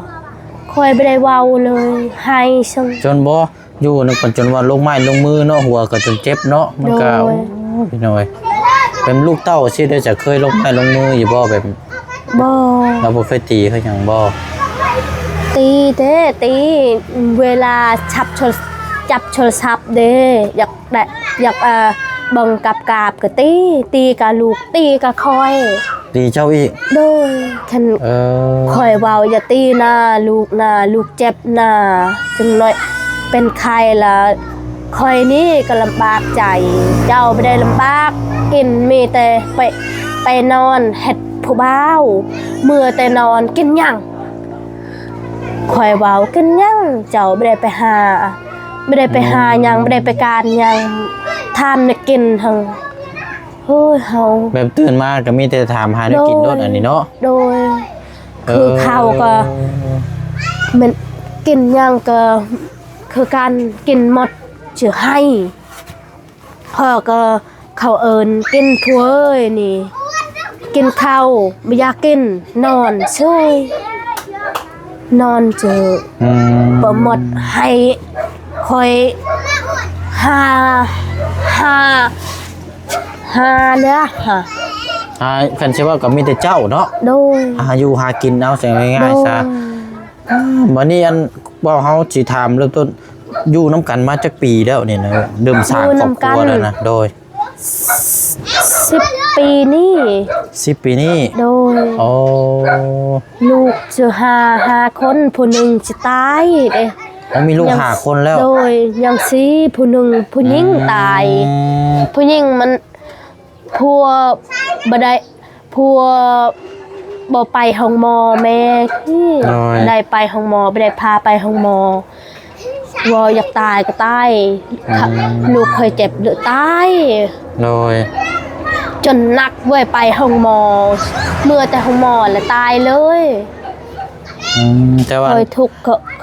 ຂ້ອຍບໍ່ໄດ້ເວົ້າເລີຍ ໄຫ້ຊະ ຈົນບໍ່ ຢູ່ນຳກັນຈົນວ່າລົງໄມ້ລົງມືເນາະ ຫົວກໍຈົນເຈັບເນາະ ມັນກໍ ໂດຍ ໂອ້ຍ ພີ່ນ້ອງເອີຍ ເປັນລູກເຕົ້າຊີ້ເດ້ ຈະເຄີຍລົງໄມ້ລົງມືຢູ່ບໍ່? ແບບ ບໍ່ ລາວບໍ່ເຄີຍຕີເຄີຍຫຍັງບໍ່? ຕີເດ້ ຕີ ເວລາຈັບໂທ ຈັບໂທລະສັບເດ້ ຢາກໄດ້ ຢາກ ເອີ ເບິ່ງກັບກາບກໍຕີ ຕີກະລູກ ຕີກະຂ້ອຍ ຕີເຈົ້າອີກ ໂດຍ ຄັນ ເອີ ຂ້ອຍເວົ້າ ຢ່າຕີນະລູກນະ ລູກເຈັບນະ ຈັ່ງໜ້ອຍເປັນໄຂ້ລະ ຂ້ອຍນີ້ກໍລຳບາກໃຈ ເຈົ້າບໍ່ໄດ້ລຳບາກ ກິນມີແຕ່ໄປ ໄປນອນເຮັດຜູ້ບ່າວ ເມືອແຕ່ນອນ ກິນຫຍັງ? ຂ້ອຍເວົ້າ ກິນຫຍັງ? ເຈົ້າບໍ່ໄດ້ໄປຫາ ບໍ່ໄດ້ໄປຫາຫຍັງ ອືມ ບໍ່ໄດ້ໄປການຫຍັງ ຖາມແນວກິນຫັ້ນ ໂອ້ຍ ເຮົາ ແບບຕື່ນມາກໍມີແຕ່ຖາມຫາແນວກິນໂລດ ໂດຍ ອັນນີ້ເນາະ ໂດຍ ເອີ ຄືເຂົ້າກໍ ແມ່ນກິນຫຍັງກໍຄືກັນ ກິນໝົດຈະໃຫ້ ພໍ່ກໍເຂົາເອີ້ນກິນ ຜົວເອີຍນີ້ ກິນເຂົ້າບໍ່ຢາກກິນ ນອນເຊີຍ ນອນເຈີ ອືມ ບໍ່ໝົດ ໃຫ້ຂ້ອຍຫາ ຫາ ຫາເນາະ ຫາ ອ່າ ຄັນຊິເວົ້າກໍມີແຕ່ເຈົ້າເນາະ ໂດຍ ຫາຢູ່ຫາກິນເອົາ ເວົ້າງ່າຍໆຊະ ໂດຍ ອ່າ ບັດນີ້ອັນ ເວົ້າ ເຮົາຊິຖາມເລີ່ມຕົ້ນ ຢູ່ນຳກັນມາຈັກປີແລ້ວນີ້ນະ? ເລີ່ມສ້າງຄອບຄົວແລ້ວນະ? ໂດຍ ສິບປີນີ້. ສິບປີນີ້? ໂດຍ. ໂອ້ ລູກຊິຫ້າ ຫ້າຄົນ ຜູ້ໜຶ່ງຊິຕາຍເດ້. ໂອ້ ມີລູກຫ້າຄົນແລ້ວ? ໂດຍ ຍັງສີ່ ຜູ້ໜຶ່ງ ຜູ້ຍິງຕາຍ. ອືມ ຜູ້ຍິງມັນ ຜົວບໍ່ໄດ້ ຜົວບໍ່ໄປໂຮງໝໍ ແມ່ ໂດຍ ໄດ້ໄປໂຮງໝໍ ບໍ່ໄດ້ພາໄປໂຮງໝໍ ເວົ້າຢາກຕາຍກໍຕາຍ. ອືມ ລູກຂ້ອຍເຈັບເລີຍຕາຍ. ໂດຍ ຈົນໜັກເວີຍ ໄປໂຮງໝໍ ເມື່ອແຕ່ໂຮງໝໍລະຕາຍເລີຍ. ອືມ ແຕ່ວ່າຂ້ອຍທຸກ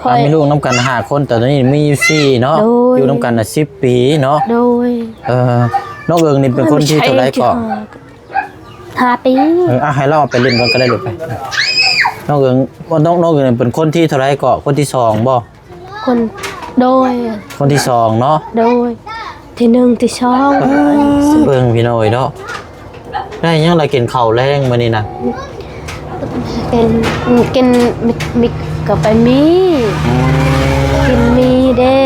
ຂ້ອຍ ອ່າ ມີລູກນຳກັນຫ້າຄົນ ແຕ່ຕອນນີ້ມີຢູ່ສີ່ເນາະ. ໂດຍ ຢູ່ນຳກັນນະສິບປີເນາະ. ໂດຍ. ເອີ ນ້ອງເອີງນີ້ເປັນຄົນທີເທົ່າໃດເກາະ? ຫ້າປີ. ເອີ ອ່ະ ໃຫ້ລາວໄປຫຼິ້ນກ່ອນກໍໄດ້ລູກ ໄປ. ນ້ອງເອີງ ນ້ອງ ນ້ອງເອີງນີ້ເປັນຄົນທີເທົ່າໃດເກາະ? ຄົນທີສອງບໍ່? ຄົນ ໂດຍ ຄົນທີສອງເນາະ. ໂດຍ ທີໜຶ່ງ ທີສອງ. ເບິ່ງພີ່ນ້ອງເອີຍເນາະ ໄດ້ຫຍັງລະກິນເຂົ້າແລງມື້ນີ້ນະ? ກິນ ກິນມິກ ມິກກໍໄປມີ ອືມ ກິນມີເດ້.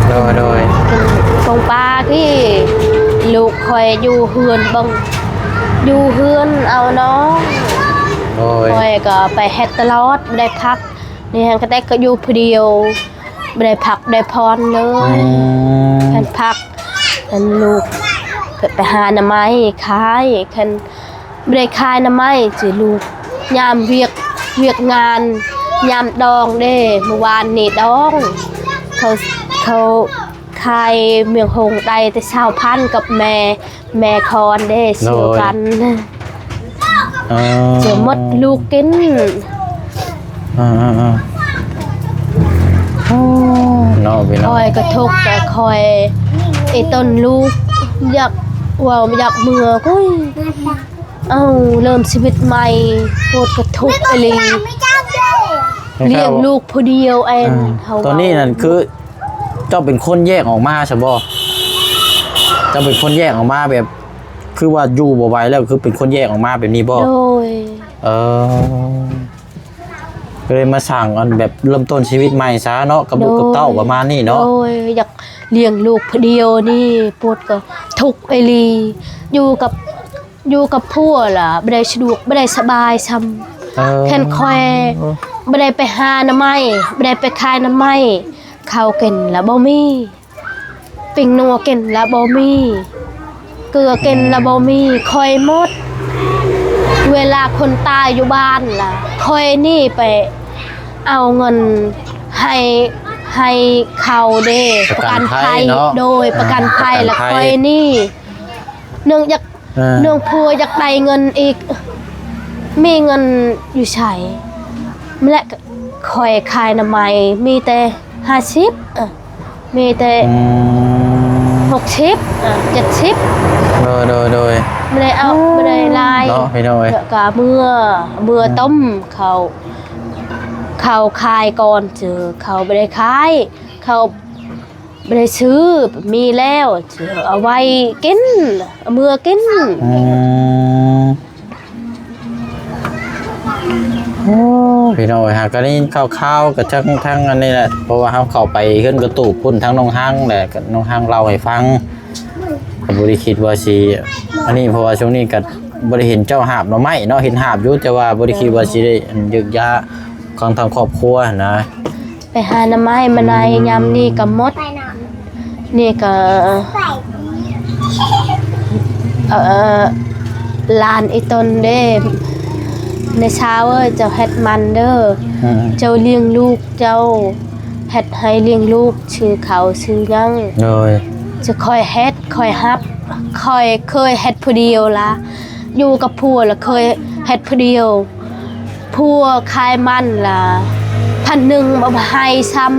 ໂດຍ ໂດຍ ກິນປົງປາທີ່ ລູກຂ້ອຍຢູ່ເຮືອນເບິ່ງ ຢູ່ເຮືອນເອົານ້ອງ. ໂດຍ ຂ້ອຍກໍໄປເຮັດຕະຫຼອດ ບໍ່ໄດ້ພັກ. ນີ້ຫັ້ນກະແຕ່ກໍຢູ່ຜູ້ດຽວ ບໍ່ໄດ້ພັກໄດ້ຜ່ອນເລີຍ. ອືມ ຄັນພັກ ຄັນລູກໄປຫາໜໍ່ໄມ້ຂາຍ ຄັນບໍ່ໄດ້ຂາຍໜໍ່ໄມ້ຊິລູກ ຍາມວຽກ ວຽກງານ ຍາມດອງເດ້. ມື້ວານນີ້ດອງ ເຂົາ ເຂົາຂາຍໝຽງຫົງໄດ້ແຕ່ຊາວພັນກັບແມ່ ແມ່ຄອນເດ້ ໂດຍ ຊື້ກັນ. ເອີ ຈະໝົດລູກກິນ. ເອີໆໆ ໂອ້ ເນາະພີ່ນ້ອງ ຂ້ອຍກໍທຸກ ແຕ່ຂ້ອຍ ໄອ້ຕົນລູກ ຢາກເວົ້າ ຢາກເມືອ ໂອ້ຍ ເອົາ ເລີ່ມຊີວິດໃໝ່ ໂພດກໍທຸກອີ່ຫຼີ ລ້ຽງລູກຜູ້ດຽວ. ເອີ ເຮົາ ຕອນນີ້ນັ້ນຄືເຈົ້າເປັນຄົນແຍກອອກມາຊະບໍ່? ເຈົ້າເປັນຄົນແຍກອອກມາແບບ ຄືວ່າຢູ່ບໍ່ໄຫວແລ້ວ ຄືເປັນຄົນແຍກອອກມາແບບນີ້ບໍ່? ໂດຍ ເອີ ກໍເລີຍມາສ້າງອັນແບບເລີ່ມຕົ້ນຊີວິດໃໝ່ຊະເນາະ ກັບລູກກັບເຕົ້າປະມານນີ້ເນາະ. ໂດຍ ຢາກລ້ຽງລູກຜູ້ດຽວນີ້ ໂພດກໍທຸກອີ່ຫຼີ ຢູ່ກັບ ຢູ່ກັບຜົວລະບໍ່ໄດ້ສະດວກ ບໍ່ໄດ້ສະບາຍຊ້ຳ. ເອີ ຄັນຂ້ອຍບໍ່ໄດ້ໄປຫາໜໍ່ໄມ້ ບໍ່ໄດ້ໄປຂາຍໜໍ່ໄມ້ ເຂົ້າກິນລະບໍ່ມີ ປີ້ງນົວກິນລະບໍ່ມີ ເກືອກິນລະບໍ່ມີ ຂ້ອຍໝົດ. ເວລາຄົນຕາຍຢູ່ບ້ານລະ ຂ້ອຍນີ້ໄປເອົາເງິນໃຫ້ ໃຫ້ເຂົາເດ້ ປະກັນໄພເນາະ. ໂດຍ ປະກັນໄພ ອ່າ ລະຂ້ອຍນີ້ ເນື່ອງຢາກ ເອີ ເລື່ອງຜົວຢາກໄດ້ເງິນອີກ ມີເງິນຢູ່ໃສ? ແລະ ຂ້ອຍຂາຍໜໍ່ໄມ້ມີແຕ່ຫ້າສິບ ເອີ ມີແຕ່ ອືມ ຫົກສິບ ເອີ ເຈັດສິບ. ໂດຍໆໆ ບໍ່ໄດ້ເອົາ ບໍ່ໄດ້ຫຼາຍເນາະ ພີ່ນ້ອງເອີຍ. ກະເມືອ ເມືອ ອືມ ຕົ້ມເຂົ້າ ເຂົ້າຂາຍກ່ອນ ເຈີເຂົ້າບໍ່ໄດ້ຂາຍ ເຂົ້າ ບໍ່ໄດ້ຊື້ ມີແລ້ວ ເອົາໄວ້ກິນ ເອົາເມືອກິນ. ອືມ ໂອ້ ພີ່ນ້ອງເອີຍ ຫາກະໄດ້ຍິນຂ່າວໆ ກະທັງ ທັງອັນນີ້ແຫຼະ ເພາະວ່າເຮົາເຂົ້າໄປເຮືອນກະຕູບພຸ້ນ ທາງນ້ອງຮັງແຫຼະ ກະນ້ອງຮັງເລົ່າໃຫ້ຟັງ ກະບໍ່ໄດ້ຄິດວ່າຊິ ອັນນີ້ ເພາະວ່າຊ່ວງນີ້ກະບໍ່ໄດ້ເຫັນເຈົ້າຫາບໜໍ່ໄມ້ເນາະ ເຫັນຫາບຢູ່ ແຕ່ວ່າບໍ່ໄດ້ຄິດວ່າຊິໄດ້ ອັນ ເຢິກຢາກຂອງທາງຄອບຄົວຫັ້ນນະ. ໄປຫາໜໍ່ໄມ້ມາໃນ ອືມ ຍາມນີ້ກໍໝົດ ນີ້ກໍ ເອີ ຫຼານອີ່ຕົນເດ້ ນາຍຊາວເອີຍ ເຈົ້າເຮັດມັນເດີ ອືມ ເຈົ້າລ້ຽງລູກເຈົ້າ ເຮັດໃຫ້ລ້ຽງລູກ ຊື້ເຂົ້າຊື້ຫຍັງ ໂດຍ ຈະຂ້ອຍເຮັດ ຂ້ອຍຮັບ ຂ້ອຍເຄີຍເຮັດຜູ້ດຽວລະ ຢູ່ກັບຜົວລະເຄີຍເຮັດຜູ້ດຽວ ຜົວຂາຍມັນລະພັນໜຶ່ງບໍ່ໃຫ້ຊ້ຳ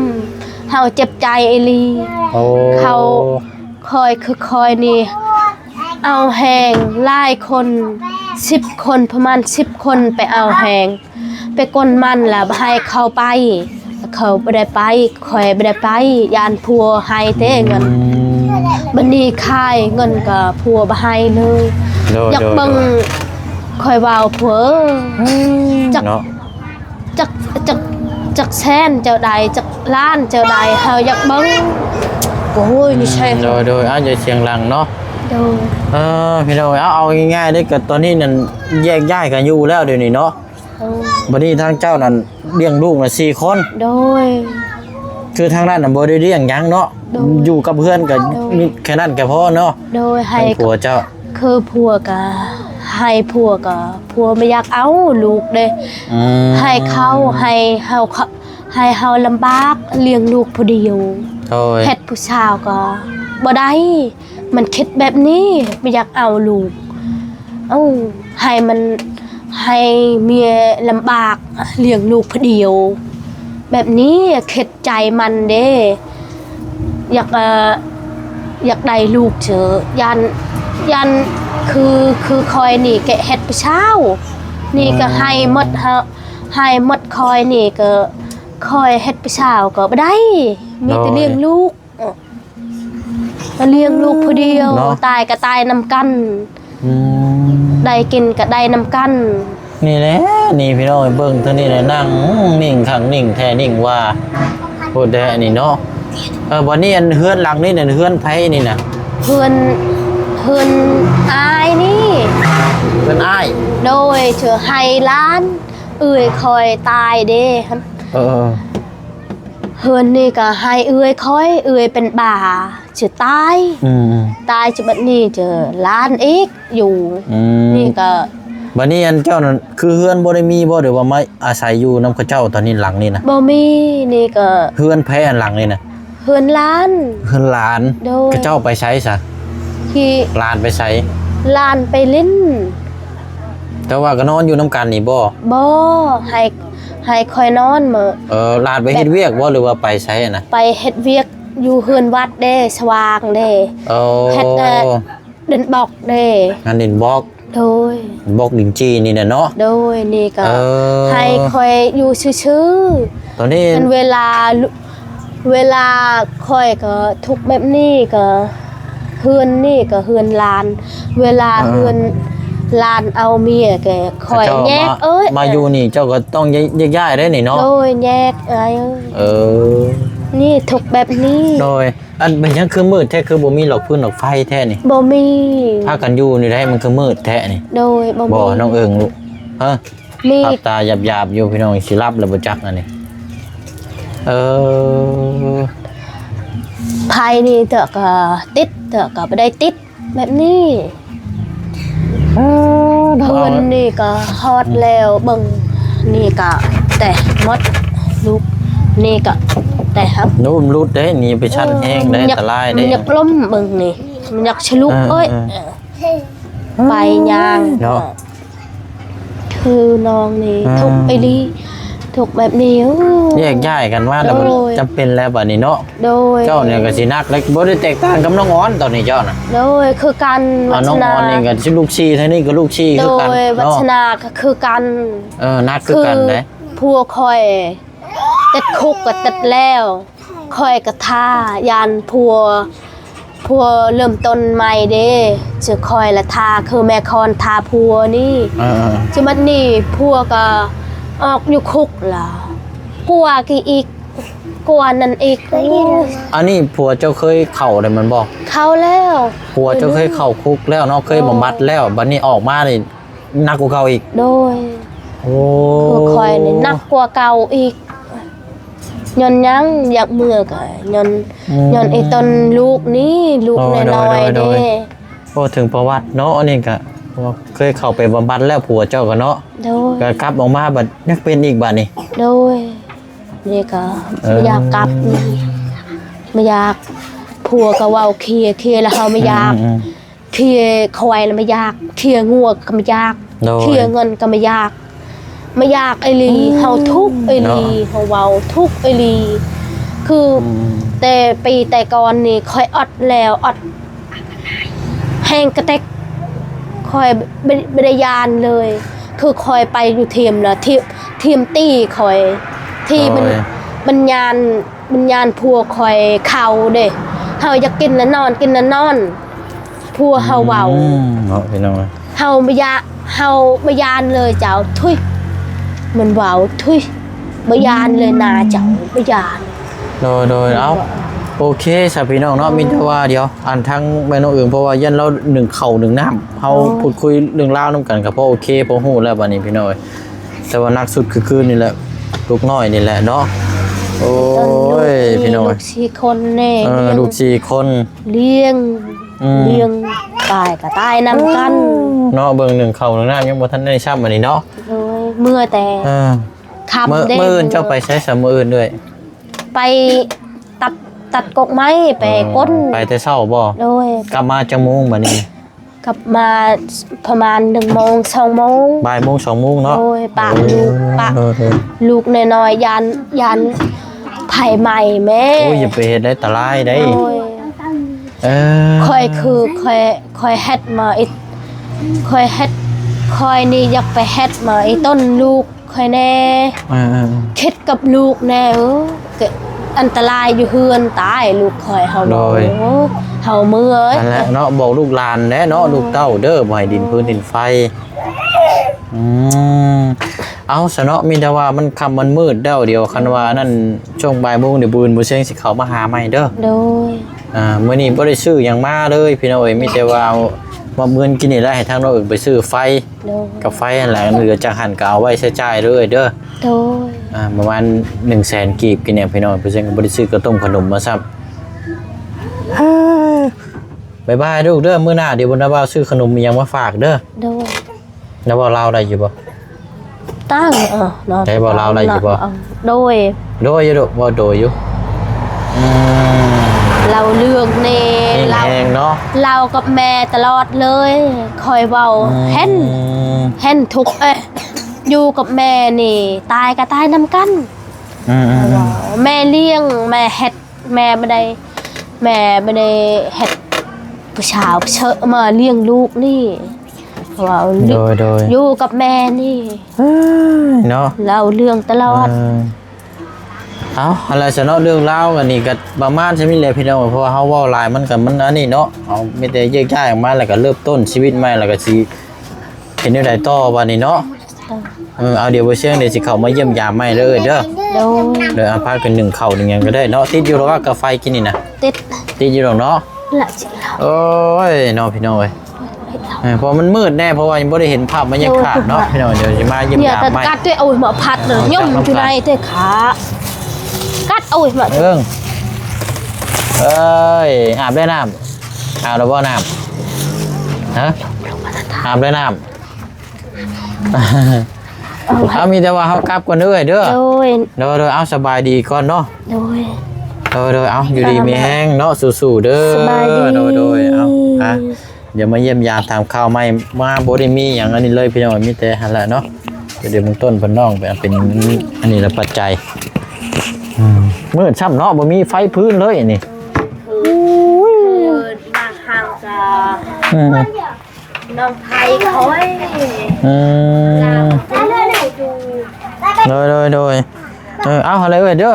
ເຮົາເຈັບໃຈອີ່ຫຼີ ໂອ້ ເຂົາ ຂ້ອຍຄືຂ້ອຍນີ້ ເອົາແຮງຫຼາຍຄົນ ສິບຄົນ ປະມານສິບຄົນໄປເອົາແຮງ ໄປກົນມັນລະບໍ່ໃຫ້ເຂົາໄປ ເຂົາບໍ່ໄດ້ໄປ ຂ້ອຍບໍ່ໄດ້ໄປ ຢ້ານຜົວໃຫ້ແຕ່ເງິນ ອືມ ບັດນີ້ຂາຍເງິນກໍຜົວບໍ່ໃຫ້ເລີຍ ໂດຍ ຢາກເບິ່ງ ໂດຍ ຂ້ອຍເວົ້າ ຜົວເອີຍ ຈັກ ເນາະ ຈັກ ຈັກ ຈັກແສນເຈົ້າໄດ້ ຈັກລ້ານເຈົ້າໄດ້ ເຮົາຢາກເບິ່ງ. ໂອ້ຍ ອືມ ນີ້ແຊນ ໂດຍ ໂດຍ ອ້າວ ຢ່າສຽງດັງເນາະ. ໂດຍ ເອີ ພີ່ນ້ອງເອີຍ ເອົາ ເອົາງ່າຍໆເດ້ ກໍຕອນນີ້ນັ້ນແຍກຍ້າຍກັນຢູ່ແລ້ວດຽວນີ້ເນາະ. ໂດຍ ບັດນີ້ທາງເຈົ້ານັ້ນລ້ຽງລູກນະສີ່ຄົນ. ໂດຍ ຄືທາງນັ້ນນະບໍ່ໄດ້ລ້ຽງຫຍັງເນາະ. ໂດຍ ຢູ່ກັບເຮືອນກໍ ໂດຍ ມີແຄ່ນັ້ນກໍພໍເນາະ. ໂດຍ ໃຫ້ ທາງຜົວເຈົ້າ ຄືຜົວກໍໃຫ້ ຜົວກໍ ຜົວບໍ່ຢາກເອົາລູກເດ້. ອືມ ໃຫ້ເຂົາ ໃຫ້ເຮົາ ໃຫ້ເຮົາລຳບາກລ້ຽງລູກຜູ້ດຽວ. ໂດຍ ເຮັດຜູ້ສາວກໍບໍ່ໄດ້ ມັນຄິດແບບນີ້ ບໍ່ຢາກເອົາລູກ. ເອົ້າ ໃຫ້ມັນ ໃຫ້ເມຍລຳບາກລ້ຽງລູກຜູ້ດຽວ ແບບນີ້ຄິດໃຈມັນເດ້. ຢາກ ເອີ ຢາກໄດ້ລູກເຈີ ຢ້ານ ຢ້ານ ຄື ຄືຂ້ອຍນີ້ກະເຮັດຜູ້ສາວນີ້ກະ ອືມ ໃຫ້ໝົດ ເຮົາ ໃຫ້ໝົດ. ຂ້ອຍນີ້ກະ ຂ້ອຍເຮັດຜູ້ສາວກໍບໍ່ໄດ້ ມີແຕ່ ໂດຍ ລ້ຽງລູກ. ເອີ ກໍລ້ຽງລູກຜູ້ດຽວເນາະ ຕາຍກໍຕາຍນຳກັນ. ອືມ ໄດ້ກິນກໍໄດ້ນຳກັນ. ນີ້ແຫຼະ ນີ້ພີ່ນ້ອງເອີຍ ເບິ່ງເທື່ອນີ້ແຫຼະ ນັ່ງນິ່ງຄັກນິ່ງແທ້ນິ່ງວ່າ ໂພດແທ້ນີ້ເນາະ. ເອີ ບັດນີ້ອັນເຮືອນຫຼັງນີ້ນະ ເຮືອນໃຜນີ້ນະ? ເຮືອນ ເຮືອນອ້າຍນີ້. ເຮືອນອ້າຍ? ໂດຍ ເທື່ອໃຫ້ຫຼານເອື້ອຍຂ້ອຍຕາຍເດ້. ເອີ ເຮືອນນີ້ກໍໃຫ້ເອື້ອຍຂ້ອຍ ເອື້ອຍເປັນບ້າຊິຕາຍ. ອືມ ຕາຍຊິບັດນີ້ເຈີຫຼານອີກຢູ່. ອືມ ນີ້ກໍ ບັດນີ້ອັນເຈົ້ານັ້ນ ຄືເຮືອນບໍ່ໄດ້ມີບໍ່ ຫຼືວ່າມາອາໄສຢູ່ນຳເຂົາເຈົ້າຕອນນີ້ຫຼັງນີ້ນະ? ບໍ່ມີ ນີ້ກໍ ເຮືອນໃຜອັນຫຼັງນີ້ນະ? ເຮືອນຫຼານ. ເຮືອນຫຼານ. ໂດຍ ເຂົາເຈົ້າໄປໃສຊະ? ທີ່ ຫຼານໄປໃສ? ຫຼານໄປຫຼິ້ນ. ແຕ່ວ່າກໍນອນຢູ່ນຳກັນນີ້ບໍ່? ບໍ່ ໃຫ້ ໃຫ້ຂ້ອຍນອນມື້. ເອີ ຫຼານໄປເຮັດວຽກບໍ່ ຫຼືວ່າໄປໃສຫັ້ນນະ? ໄປເຮັດວຽກຢູ່ເຮືອນວັດເດ້ ສະຫວ່າງເດ້. ໂອ້ ເຮັດ ເອີ ດິນບລັອກເດ້ ງານດິນບລັອກ. ໂດຍ ບລັອກດິນຈີ່ນີ້ນະເນາະ. ໂດຍ ນີ້ກໍ ເອີ ໃຫ້ຂ້ອຍຢູ່ຊື່ໆ ຕອນນີ້ ອັນເວລາ ເວລາຂ້ອຍກໍທຸກແບບນີ້ ກໍເຮືອນນີ້ກໍເຮືອນຫຼານ ເວລາ ເອີ ເຮືອນຫຼານເອົາເມຍ ກໍຂ້ອຍແຍກ. ເອີຍ ມາຢູ່ນີ້ເຈົ້າກໍຕ້ອງແຍກຍ້າຍໄດ້ນີ້ເນາະ. ໂດຍ ແຍກອ້າຍເອີຍ. ເອີ ນີ້ທຸກແບບນີ້. ໂດຍ ອັນເປັນຫຍັງຄືມືດແທ້ ຄືບໍ່ມີຫຼອກຟືນຫຼອກໄຟແທ້ນີ້? ບໍ່ມີ. ພາກັນຢູ່ນີ້ໄດ໋ ມັນຄືມືດແທ້ນີ້? ໂດຍ ບໍ່ມີ. ບໍ່ ນ້ອງເອີງລູກ ຮະ? ມີ ຫຼັບຕາຢາບໆຢູ່ ພີ່ນ້ອງ ຊິຫຼັບແລ້ວບໍ່ຈັກອັນນີ້. ເອີ ໄຟນີ້ເທື່ອກໍຕິດ ເທື່ອກໍບໍ່ໄດ້ຕິດ ແບບນີ້. ເອີ ເນາະ ເຮືອນນີ້ກໍຮອດແລ້ວ ເບິ່ງ ນີ້ກໍແຕກໝົດ ລູກນີ້ກໍແຕກ. ໂອ້ ມັນຫຼຸດເດ້ ນີ້ໄປຊັ້ນແຮງເດ້ ອັນຕະລາຍເດ້. ມັນຢາກລົ້ມ ເບິ່ງນີ້ ມັນຢາກສະຫຼຸບ. ເອີ ເອີຍ ເອີ ໄປຍ່າງເນາະ. ຄືນ້ອງນີ້ ເອີ ທຸກອີ່ຫຼີ ທຸກແບບນີ້. ໂອ້ ແຍກຍ້າຍກັນມາແລ້ວ ໂດຍ ຈຳເປັນແລ້ວບາດນີ້ເນາະ. ໂດຍ ເຈົ້ານີ້ກໍຊິໜັກເລີຍ ບໍ່ໄດ້ແຕກຕ່າງກັບນ້ອງອອນຕອນນີ້ເຈົ້ານະ. ໂດຍ ຄືກັນ. ອ່າ ນ້ອງອອນນີ້ກໍຊິລູກສີ່ ທາງນີ້ກໍລູກສີ່ຄືກັນເນາະ. ໂດຍ ວັດທະນາກໍຄືກັນ. ເອີ ໜັກຄືກັນເດ້. ຜົວຂ້ອຍຕິດຄຸກກໍຕິດແລ້ວ ຂ້ອຍກໍຖ້າ ຢ້ານຜົວ ຜົວເລີ່ມຕົ້ນໃໝ່ເດ້ ຄືຂ້ອຍລະຖ້າ ຄືແມ່ຄອນຖ້າຜົວນີ້. ເອີ ຄືບັດນີ້ຜົວກໍອອກຢູ່ຄຸກລະ ກວ່າກີ້ອີກ ກວ່ານັ້ນອີກ. ໂອ້ ອັນນີ້ຜົວເຈົ້າເຄີຍເຂົ້າແລ້ວແມ່ນບໍ່? ເຂົ້າແລ້ວ. ຜົວເຈົ້າເຄີຍເຂົ້າຄຸກແລ້ວເນາະ ເຄີຍບຳບັດແລ້ວ ບັດນີ້ອອກມານີ້ໜັກກວ່າເກົ່າອີກ. ໂດຍ. ໂອ້ ຄືຂ້ອຍນີ້ໜັກກວ່າເກົ່າອີກ. ຍ້ອນຫຍັງຢາກເມືອກໍຍ້ອນ ອືມ ຍ້ອນໄອ້ຕົນລູກນີ້ ລູກນ້ອຍໆເດ້. ໂດຍ ໂດຍ ໂດຍ. ເວົ້າເຖິງປະຫວັດເນາະ ອັນນີ້ກໍເຄີຍເຂົ້າໄປບຳບັດແລ້ວ ຜົວເຈົ້າກໍເນາະ. ໂດຍ. ກໍກັບອອກມາບັດຍັງເປັນອີກບັດນີ້. ໂດຍ. ນີ້ກໍ ເອີ ບໍ່ຢາກກັບນີ້ ບໍ່ຢາກ. ຜົວກໍເວົ້າເຄຍ ເຄຍແລ້ວເຮົາບໍ່ຢາກ. ອືມໆ. ເຄຍຄວາຍລະບໍ່ຢາກ ເຄຍງົວກໍບໍ່ຢາກ. ໂດຍ. ເຄຍເງິນກໍບໍ່ຢາກ ບໍ່ຢາກອີ່ຫຼີ. ອືມ ເຮົາທຸກອີ່ຫຼີ ເນາະ ເຮົາເວົ້າທຸກອີ່ຫຼີ. ຄື ອືມ ແຕ່ປີແຕ່ກ່ອນນີ້ຂ້ອຍອົດແລ້ວ ອົດແຮງກະເຕັກ ຂ້ອຍບໍ່ ບໍ່ໄດ້ຢ້ານເລີຍ. ຄືຂ້ອຍໄປຢູ່ທີມນະ ທີມ ທີມຕີຂ້ອຍ ທີ່ມັນ ໂດຍ ມັນຢ້ານ ມັນຢ້ານຜົວຂ້ອຍເຂົ້າເດ້. ເຮົາຢາກກິນລະນອນ ກິນລະນອນ ຜົວເຮົາເວົ້າ. ອືມ ເນາະ ພີ່ນ້ອງເອີຍ. ເຮົາບໍ່ຢາກ ເຮົາບໍ່ຢ້ານເລີຍເຈົ້າ ທຸຍ ມັນເວົ້າ ທຸຍ ບໍ່ຢ້ານເລີຍນາເຈົ້າ ບໍ່ຢ້ານ. ໂດຍ ໂດຍ ເອົາ ໂອເຄຊະພີ່ນ້ອງເນາະ ມີແຕ່ວ່າດຽວ ອັນ ທາງແມ່ນ້ອງອຶ່ງ ເພາະວ່າຢ້ານລາວໜຶ້ງເຂົ້າໜຶ້ງນ້ຳ ເຮົາ ໂດຍ ພູດຄຸຍເລື່ອງລາວນຳກັນ ກໍພໍໂອເຄ ພໍຮູ້ແລ້ວບາດນີ້ພີ່ນ້ອງເອີຍ. ແຕ່ວ່າໜັກສຸດຄືຄືນີ້ແຫຼະ ລູກນ້ອຍນີ້ແຫຼະເນາະ. ໂອ້ຍ ພີ່ນ້ອງເອີຍ ລູກສີ່ຄົນແນ່ ເອີ ລ້ຽງ ລູກສີ່ຄົນ ລ້ຽງ ອືມ ລ້ຽງ ຕາຍກໍຕາຍນຳກັນເນາະ. ເບິ່ງໜຶ້ງເຂົ້າໜຶ້ງນ້ຳຍັງບໍ່ທັນໄດ້ຊ້ຳອັນນີ້ເນາະ. ໂດຍ ເມື່ອແຕ່ ເອີ ຄ່ຳ ມື້ ເດ້ ມື້ອື່ນເຈົ້າໄປໃສຊະ ມື້ອື່ນເອື້ອຍ? ໄປຕັດ ຕັດກົກໄມ້ໄປ ອໍ ກົ້ນ ໄປແຕ່ເຊົ້າບໍ່? ໂດຍ ກັບມາຈັກໂມງບາດນີ້? ກັບມາປະມານໜຶ່ງໂມງ ສອງໂມງ ບ່າຍໂມງ ສອງໂມງເນາະ. ໂດຍ ປະ ໂອ້ ລູກ ປະ ໂດຍ ໂດຍ ລູກນ້ອຍໆ ຢ້ານ ຢ້ານໄຟໄໝ້ແມ້. ໂອ້ຍ ຢ່າໄປເຮັດໄດ໋ ອັນຕະລາຍໄດ໋. ໂດຍ ເອີ ຂ້ອຍຄື ຂ້ອຍ ຂ້ອຍເຮັດມາອີກ ຂ້ອຍເຮັດ ຂ້ອຍນີ້ຢາກໄປເຮັດມາອີກຕົ້ນລູກ ຂ້ອຍແດ່ ເອີໆໆ ຄິດກັບລູກແດ່. ເອີ ກະອັນຕະລາຍຢູ່ເຮືອນຕາຍລູກຂ້ອຍເຮົາ. ໂດຍ ເຮົາເມື່ອຍ ນັ້ນແຫຼະເນາະ ບອກລູກຫຼານແດ່ເນາະ ເອີ ລູກເຕົ້າເດີ ບໍ່ໃຫ້ດິນ ເອີ ພື້ນດິນໄຟ. ອືມ ເອົາຊະເນາະ ມີແຕ່ວ່າມັນຄ່ຳມັນມືດແລ້ວ ດຽວຄັນວ່ານັ້ນ ໂດຍ ຊ່ວງບ່າຍໂມງ ດຽວມື້ອື່ນບໍ່ຊຽງຊິເຂົ້າມາຫາໃໝ່ເດີ. ໂດຍ ອ່າ ມື້ນີ້ບໍ່ໄດ້ຊື້ຫຍັງມາເລີຍພີ່ນ້ອງເອີຍ ມີແຕ່ວ່າເອົາມາເມືອນກິນນີ້ແຫຼະ ໃຫ້ທາງນ້ອງເອິງໄປຊື້ໄຟ ໂດຍ ກັບໄຟຫັ້ນແຫຼະ ເຫຼືອຈາກຫັ້ນກໍເອົາໄວ້ໃຊ້ຈ່າຍເດີເອີຍເດີ. ໂດຍ ອ່າ ປະມານໜຶ່ງແສນກີບກິນນີ້ພີ່ນ້ອງ ເພິ່ນກໍບໍ່ໄດ້ຊື້ເຂົ້າຕົ້ມຂະໜົມມາຊ້ຳ. ບາຍບາຍລູກເດີ ມື້ໜ້າດຽວບຸນນາບ່າວຊື້ຂະໜົມອີ່ຫຍັງມາຝາກເດີ. ໂດຍ ແລ້ວເວົ້າລາວໄດ້ຢູ່ບໍ່? ຕັ້ງ ເອີ ເນາະ ໄດ້ເວົ້າລາວໄດ້ຢູ່ບໍ່? ເນາະ ໂດຍ ໂດຍຢູ່ລູກ ເວົ້າໂດຍຢູ່. ອືມ ເລົ່າເລື່ອງແນ່ ເຮົງແຮງເນາະ ເລົ່າ ເລົ່າກັບແມ່ຕະຫຼອດເລີຍ ຂ້ອຍເວົ້າ ອືມ ເຫັນ ເຫັນທຸກ ເອີຍ ຢູ່ກັບແມ່ນີ້ ຕາຍກໍຕາຍນຳກັນ. ອືມໆໆ ແມ່ລ້ຽງ ແມ່ເຮັດ ແມ່ບໍ່ໄດ້ ແມ່ບໍ່ໄດ້ເຮັດຜູ້ສາວເຊີມາລ້ຽງລູກນີ້ ເວົ້າ ໂດຍໆ ຢູ່ກັບແມ່ນີ້ ເອີຍ ເນາະ ເລົ່າເລື່ອງຕະຫຼອດ. ເອີ ເອົາ ຫັ້ນແຫຼະຊະເນາະ ເລື່ອງລາວອັນນີ້ກໍປະມານສ່ຳນີ້ແຫຼະພີ່ນ້ອງ ເພາະວ່າເຮົາເວົ້າຫຼາຍມັນກໍ ມັນອັນນີ້ເນາະ ເຮົາມີແຕ່ແຍກຍ້າຍອອກມາ ແລ້ວກໍເລີ່ມຕົ້ນຊີວິດໃໝ່ ແລ້ວກໍຊິ ເປັນແນວໃດຕໍ່ບາດນີ້ເນາະ? ເອີ ເອີ ເອົາ ດຽວບໍ່ຊຽງ ດຽວຊິເຂົ້າມາຢ້ຽມຢາມໃໝ່ເດີເອີຍເດີ. ໂດຍ ເດີ ເອົາ ພາກັນໜຶ້ງເຂົ້າໜຶ້ງຫຍັງກໍໄດ້ເນາະ. ຕິດຢູ່ດອກວ່າກາໄຟກິນນີ້ນະ? ຕິດ ຕິດຢູ່ດອກເນາະ. ລະຊິລະ ໂອ້ຍ ເນາະ ພີ່ນ້ອງເອີຍ. ເອີ ເພາະມັນມືດແດ່ ເພາະວ່າຍັງບໍ່ໄດ້ເຫັນພາບບັນຍາກາດເນາະ ໂດຍ ພີ່ນ້ອງ. ດຽວຊິມາຢ້ຽມຢາມໃໝ່. ກັດດ້ວຍ ໂອ້ຍ ໝາກພັດເລີຍ ຫຍັງຢູ່ໃນແທ້ຂາ ກັດ ໂອ້ຍ ມາ ເອີ ເອີຍ ອາບແລ້ວນ້ຳ? ອາບແລ້ວບໍ່ນ້ຳ? ຮະ? ອາບແລ້ວນ້ຳ? ເອົາ ເອົາ ມີແຕ່ວ່າເຮົາກັບກ່ອນເດີ້ເອື້ອຍເດີ້. ໂດຍ ໂດຍ ໂດຍ ເອົາ ສະບາຍດີກ່ອນເນາະ. ໂດຍ ໂດຍ ໂດຍ ເອົາ ຢູ່ດີມີແຮງເນາະ ສູ້ໆເດີ້. ສະບາຍດີ ໂດຍ ໂດຍ ເອົາ ອ່ະ ດຽວມາຢ້ຽມຢາມຖາມຂ່າວໃໝ່ ມາບໍ່ໄດ້ມີຫຍັງອັນນີ້ເລີຍພີ່ນ້ອງ ມີແຕ່ຫັ້ນແຫຼະເນາະ. ດຽວເບິ່ງຕົ້ນເພິ່ນນ້ອງໄປເອົາເປັນອັນນີ້ລະປັດໄຈ. ອືມ ມືດຊ້ຳເນາະ ບໍ່ມີໄຟພື້ນເລີຍອັນນີ້. ຄື ຄືນາງເຮົາກະ ອືມ ນ້ອງໄທຂ້ອຍ ອືມ ລາວຢູ່ ໂດຍ ໂດຍ ໂດຍ ເອີ ເອົາ ຫັ້ນແຫຼະເອື້ອຍເດີ້. ອ່າ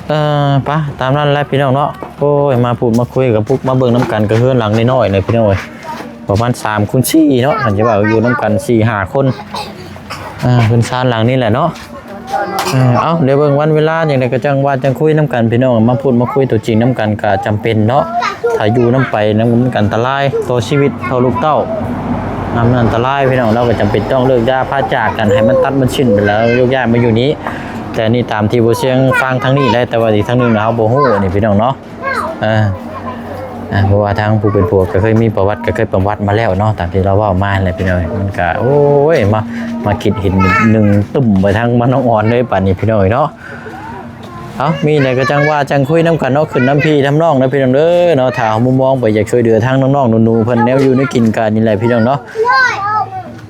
ເອີ ໄປ ຕາມນັ້ນແຫຼະພີ່ນ້ອງເນາະ. ໂອ້ຍ ມາພູດມາຄຸຍກັບປຸກມາເບິ່ງນຳກັນກັບເຮືອນຫຼັງນ້ອຍໆນີ້ພີ່ນ້ອງເອີຍ ປະມານສາມຄູນສີ່ເນາະ ຄັນຈະວ່າຢູ່ນຳກັນສີ່ຫ້າຄົນ ອ່າ ເຮືອນຊານຫຼັງນີ້ແຫຼະເນາະ. ເອີ ເອົາ ດຽວເບິ່ງວັນເວລາຈັ່ງໃດກໍຈັ່ງວ່າຈັ່ງຄຸຍນຳກັນພີ່ນ້ອງ ມາພູດມາຄຸຍຕົວຈິງນຳກັນກໍຈຳເປັນເນາະ. ຖ້າຢູ່ນຳໄປນຳມັນກໍອັນຕະລາຍຕໍ່ຊີວິດຕໍ່ລູກເຕົ້າ ນຳ ມັນອັນຕະລາຍພີ່ນ້ອງ. ລາວກໍຈຳເປັນຕ້ອງເລີກລາພາຈາກກັນ ໃຫ້ມັນຕັດມັນສິ້ນໄປແລ້ວ ໂຍກຍ້າຍມາຢູ່ນີ້. ແຕ່ນີ້ຕາມທີ່ບໍ່ຊຽງຟັງທາງນີ້ໄດ໋ ແຕ່ວ່າອີກທາງໜຶ່ງເຮົາບໍ່ຮູ້ນີ້ພີ່ນ້ອງເນາະ. ເອີ ອ່າ ເພາະວ່າທາງຜູ້ເປັນຜົວກໍເຄີຍມີປະຫວັດ ກໍເຄີຍປະຫວັດມາແລ້ວເນາະ ຕາມທີ່ລາວເວົ້າມາຫັ້ນແຫຼະພີ່ນ້ອງ. ມັນກໍ ໂອ້ຍ ມາ ມາຄິດເຫັນໜຶ່ງຕຶ້ມໄປທາງບ້ານນ້ອງອອນເລີຍປານນີ້ພີ່ນ້ອງເນາະ. ເອົາ ມີແນວໃດກໍຈັ່ງວ່າຈັ່ງຄຸຍນຳກັນເນາະ ຂຶ້ນນຳພີ່ນຳນ້ອງເດີພີ່ນ້ອງເດີເນາະ. ຖ້າເຮົາມຸມມອງໄປຢາກຊ່ວຍເຫຼືອທາງນ້ອງໆ ໜູໆ ເພິ່ນແນວຢູ່ແນວກິນກໍນີ້ແຫຼະພີ່ນ້ອງເນາະ.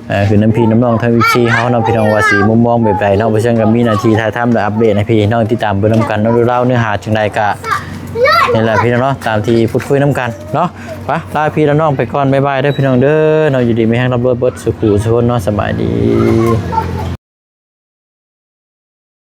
ເອີ ຄືນຳພີ່ນຳນ້ອງທາງ ເອັຟ ຊີ ເຮົາເນາະ ພີ່ນ້ອງວ່າຊິມຸມມອງແບບໃດເນາະ. ບໍ່ເຊິ່ງກໍມີໜ້າທີ່ຖ່າຍທຳ ແລະ ອັບເດດໃຫ້ພີ່ໃຫ້ນ້ອງຕິດຕາມເບິ່ງນຳກັນເນາະ. ເລື່ອງລາວເນື້ອຫາຈັ່ງໃດກໍນີ້ແຫຼະພີ່ນ້ອງເນາະ ຕາມທີ່ພູດຄຸຍນຳກັນເນາະ. ໄປ ລາພີ່ລານ້ອງໄປກ່ອນ ບາຍບາຍເດີພີ່ນ້ອງເດີເນາະ. ຢູ່ດີມີແຮງ ຮ່ຳລວຍເບິດສູ່ຜູ້ສູ່ຄົນເນາະ. ສະບາຍດີ.